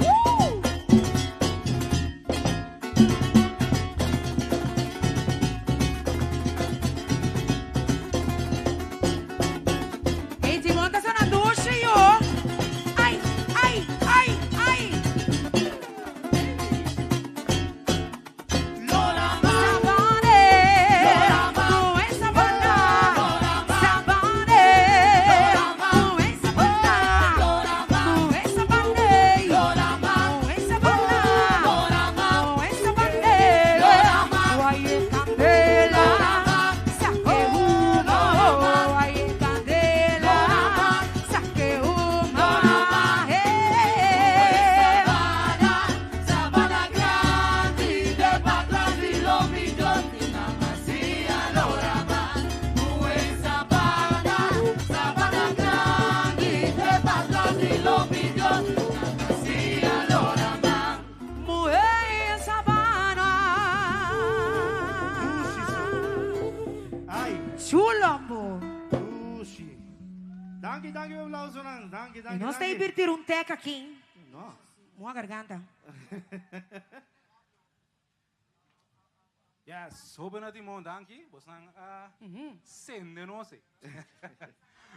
S9: Woo! Ey, Timon ta sona dushi, yo. Ai, ai, ai, ai.
S14: Sabana grande, de patras di lo millón, Masia Lorama, Sabana, Sabana grande, de patras di lo millón, Masia Lorama.
S9: Mujer sabana.
S7: Ai.
S9: Chulombo.
S7: Dushi. Danki, danki, un aplauso, nan. Danki, danki,
S9: Nos ta
S7: danki.
S9: invertir un tek aki.
S7: No.
S9: Moa garganta.
S3: Yes, hoben na timon, danki. Bosnan a sende nos.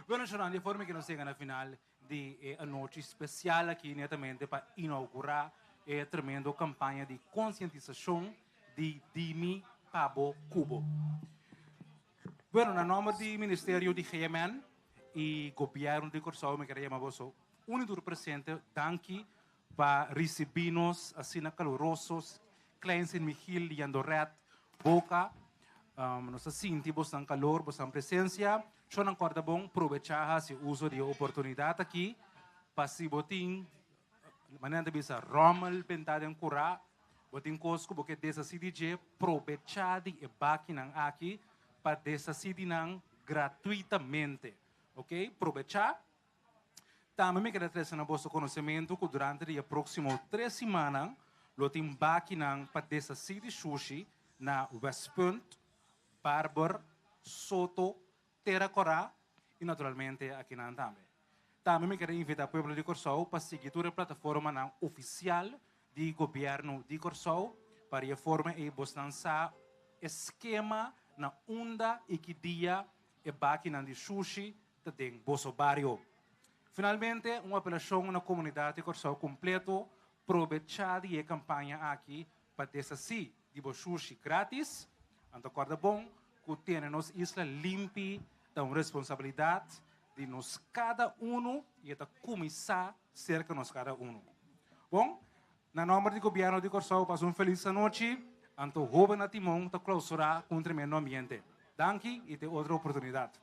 S3: Bueno, Shonan, di forma ku nos yega na final di e anochi spesial aki netamente pa inougurá e tremendo kampaña di konsientisashon di Dimi Pabo Kubo. Bueno, na nòmber di Ministerio di GMN i Gobièrnu di Kòrsou mi kere yama boso un i tur presente danki pa risibí nos asina kaluroso, Klein Sint Michiel, Jandoret, Boca. Nos ta sinti bosnan kalor, bosnan presensia. Shornan kòrda bon, probechá hasi uso di e oportunidat aki pa si bo tin, manera nan ta bisa, ròmel bentá den kurá, bo tin kos ku bo ke deshasí di dje, probechá di e bakinan aki pa deshasí di nan gratuitamente. Oke, probechá. Tambe mi kere trese na boso konosementu ku durante di e próksimo tres simannan lo tin bakinan pa deshasí di shushi na Westpunt, Barber, Soto, Tera Kòrá i naturalmente akinan tambe. Tambe mi kere invitá pueblo di Kòrsou pa sigui tur e plataformanan ofisial di gobièrnu di Kòrsou pa di e forma ei bosnan sa e skema na unda i ki dia e bakinan di shushi ta den boso bario. Finalmente, un apelashon na komunidat di Kòrsou kompleto, probechá di e kampaña aki pa deshasí di bo shushi grátis. Anto kòrda bon ku tene nos isla limpi ta un responsabilidat di nos kada unu i e ta kuminsá serka nos kada unu. Bon, na nòmber di Gobièrnu di Kòrsou pasa un felis anochi. Anto hóben na timon ta klousurá ku un tremendo ambiente. Danki i te otro oportunidat.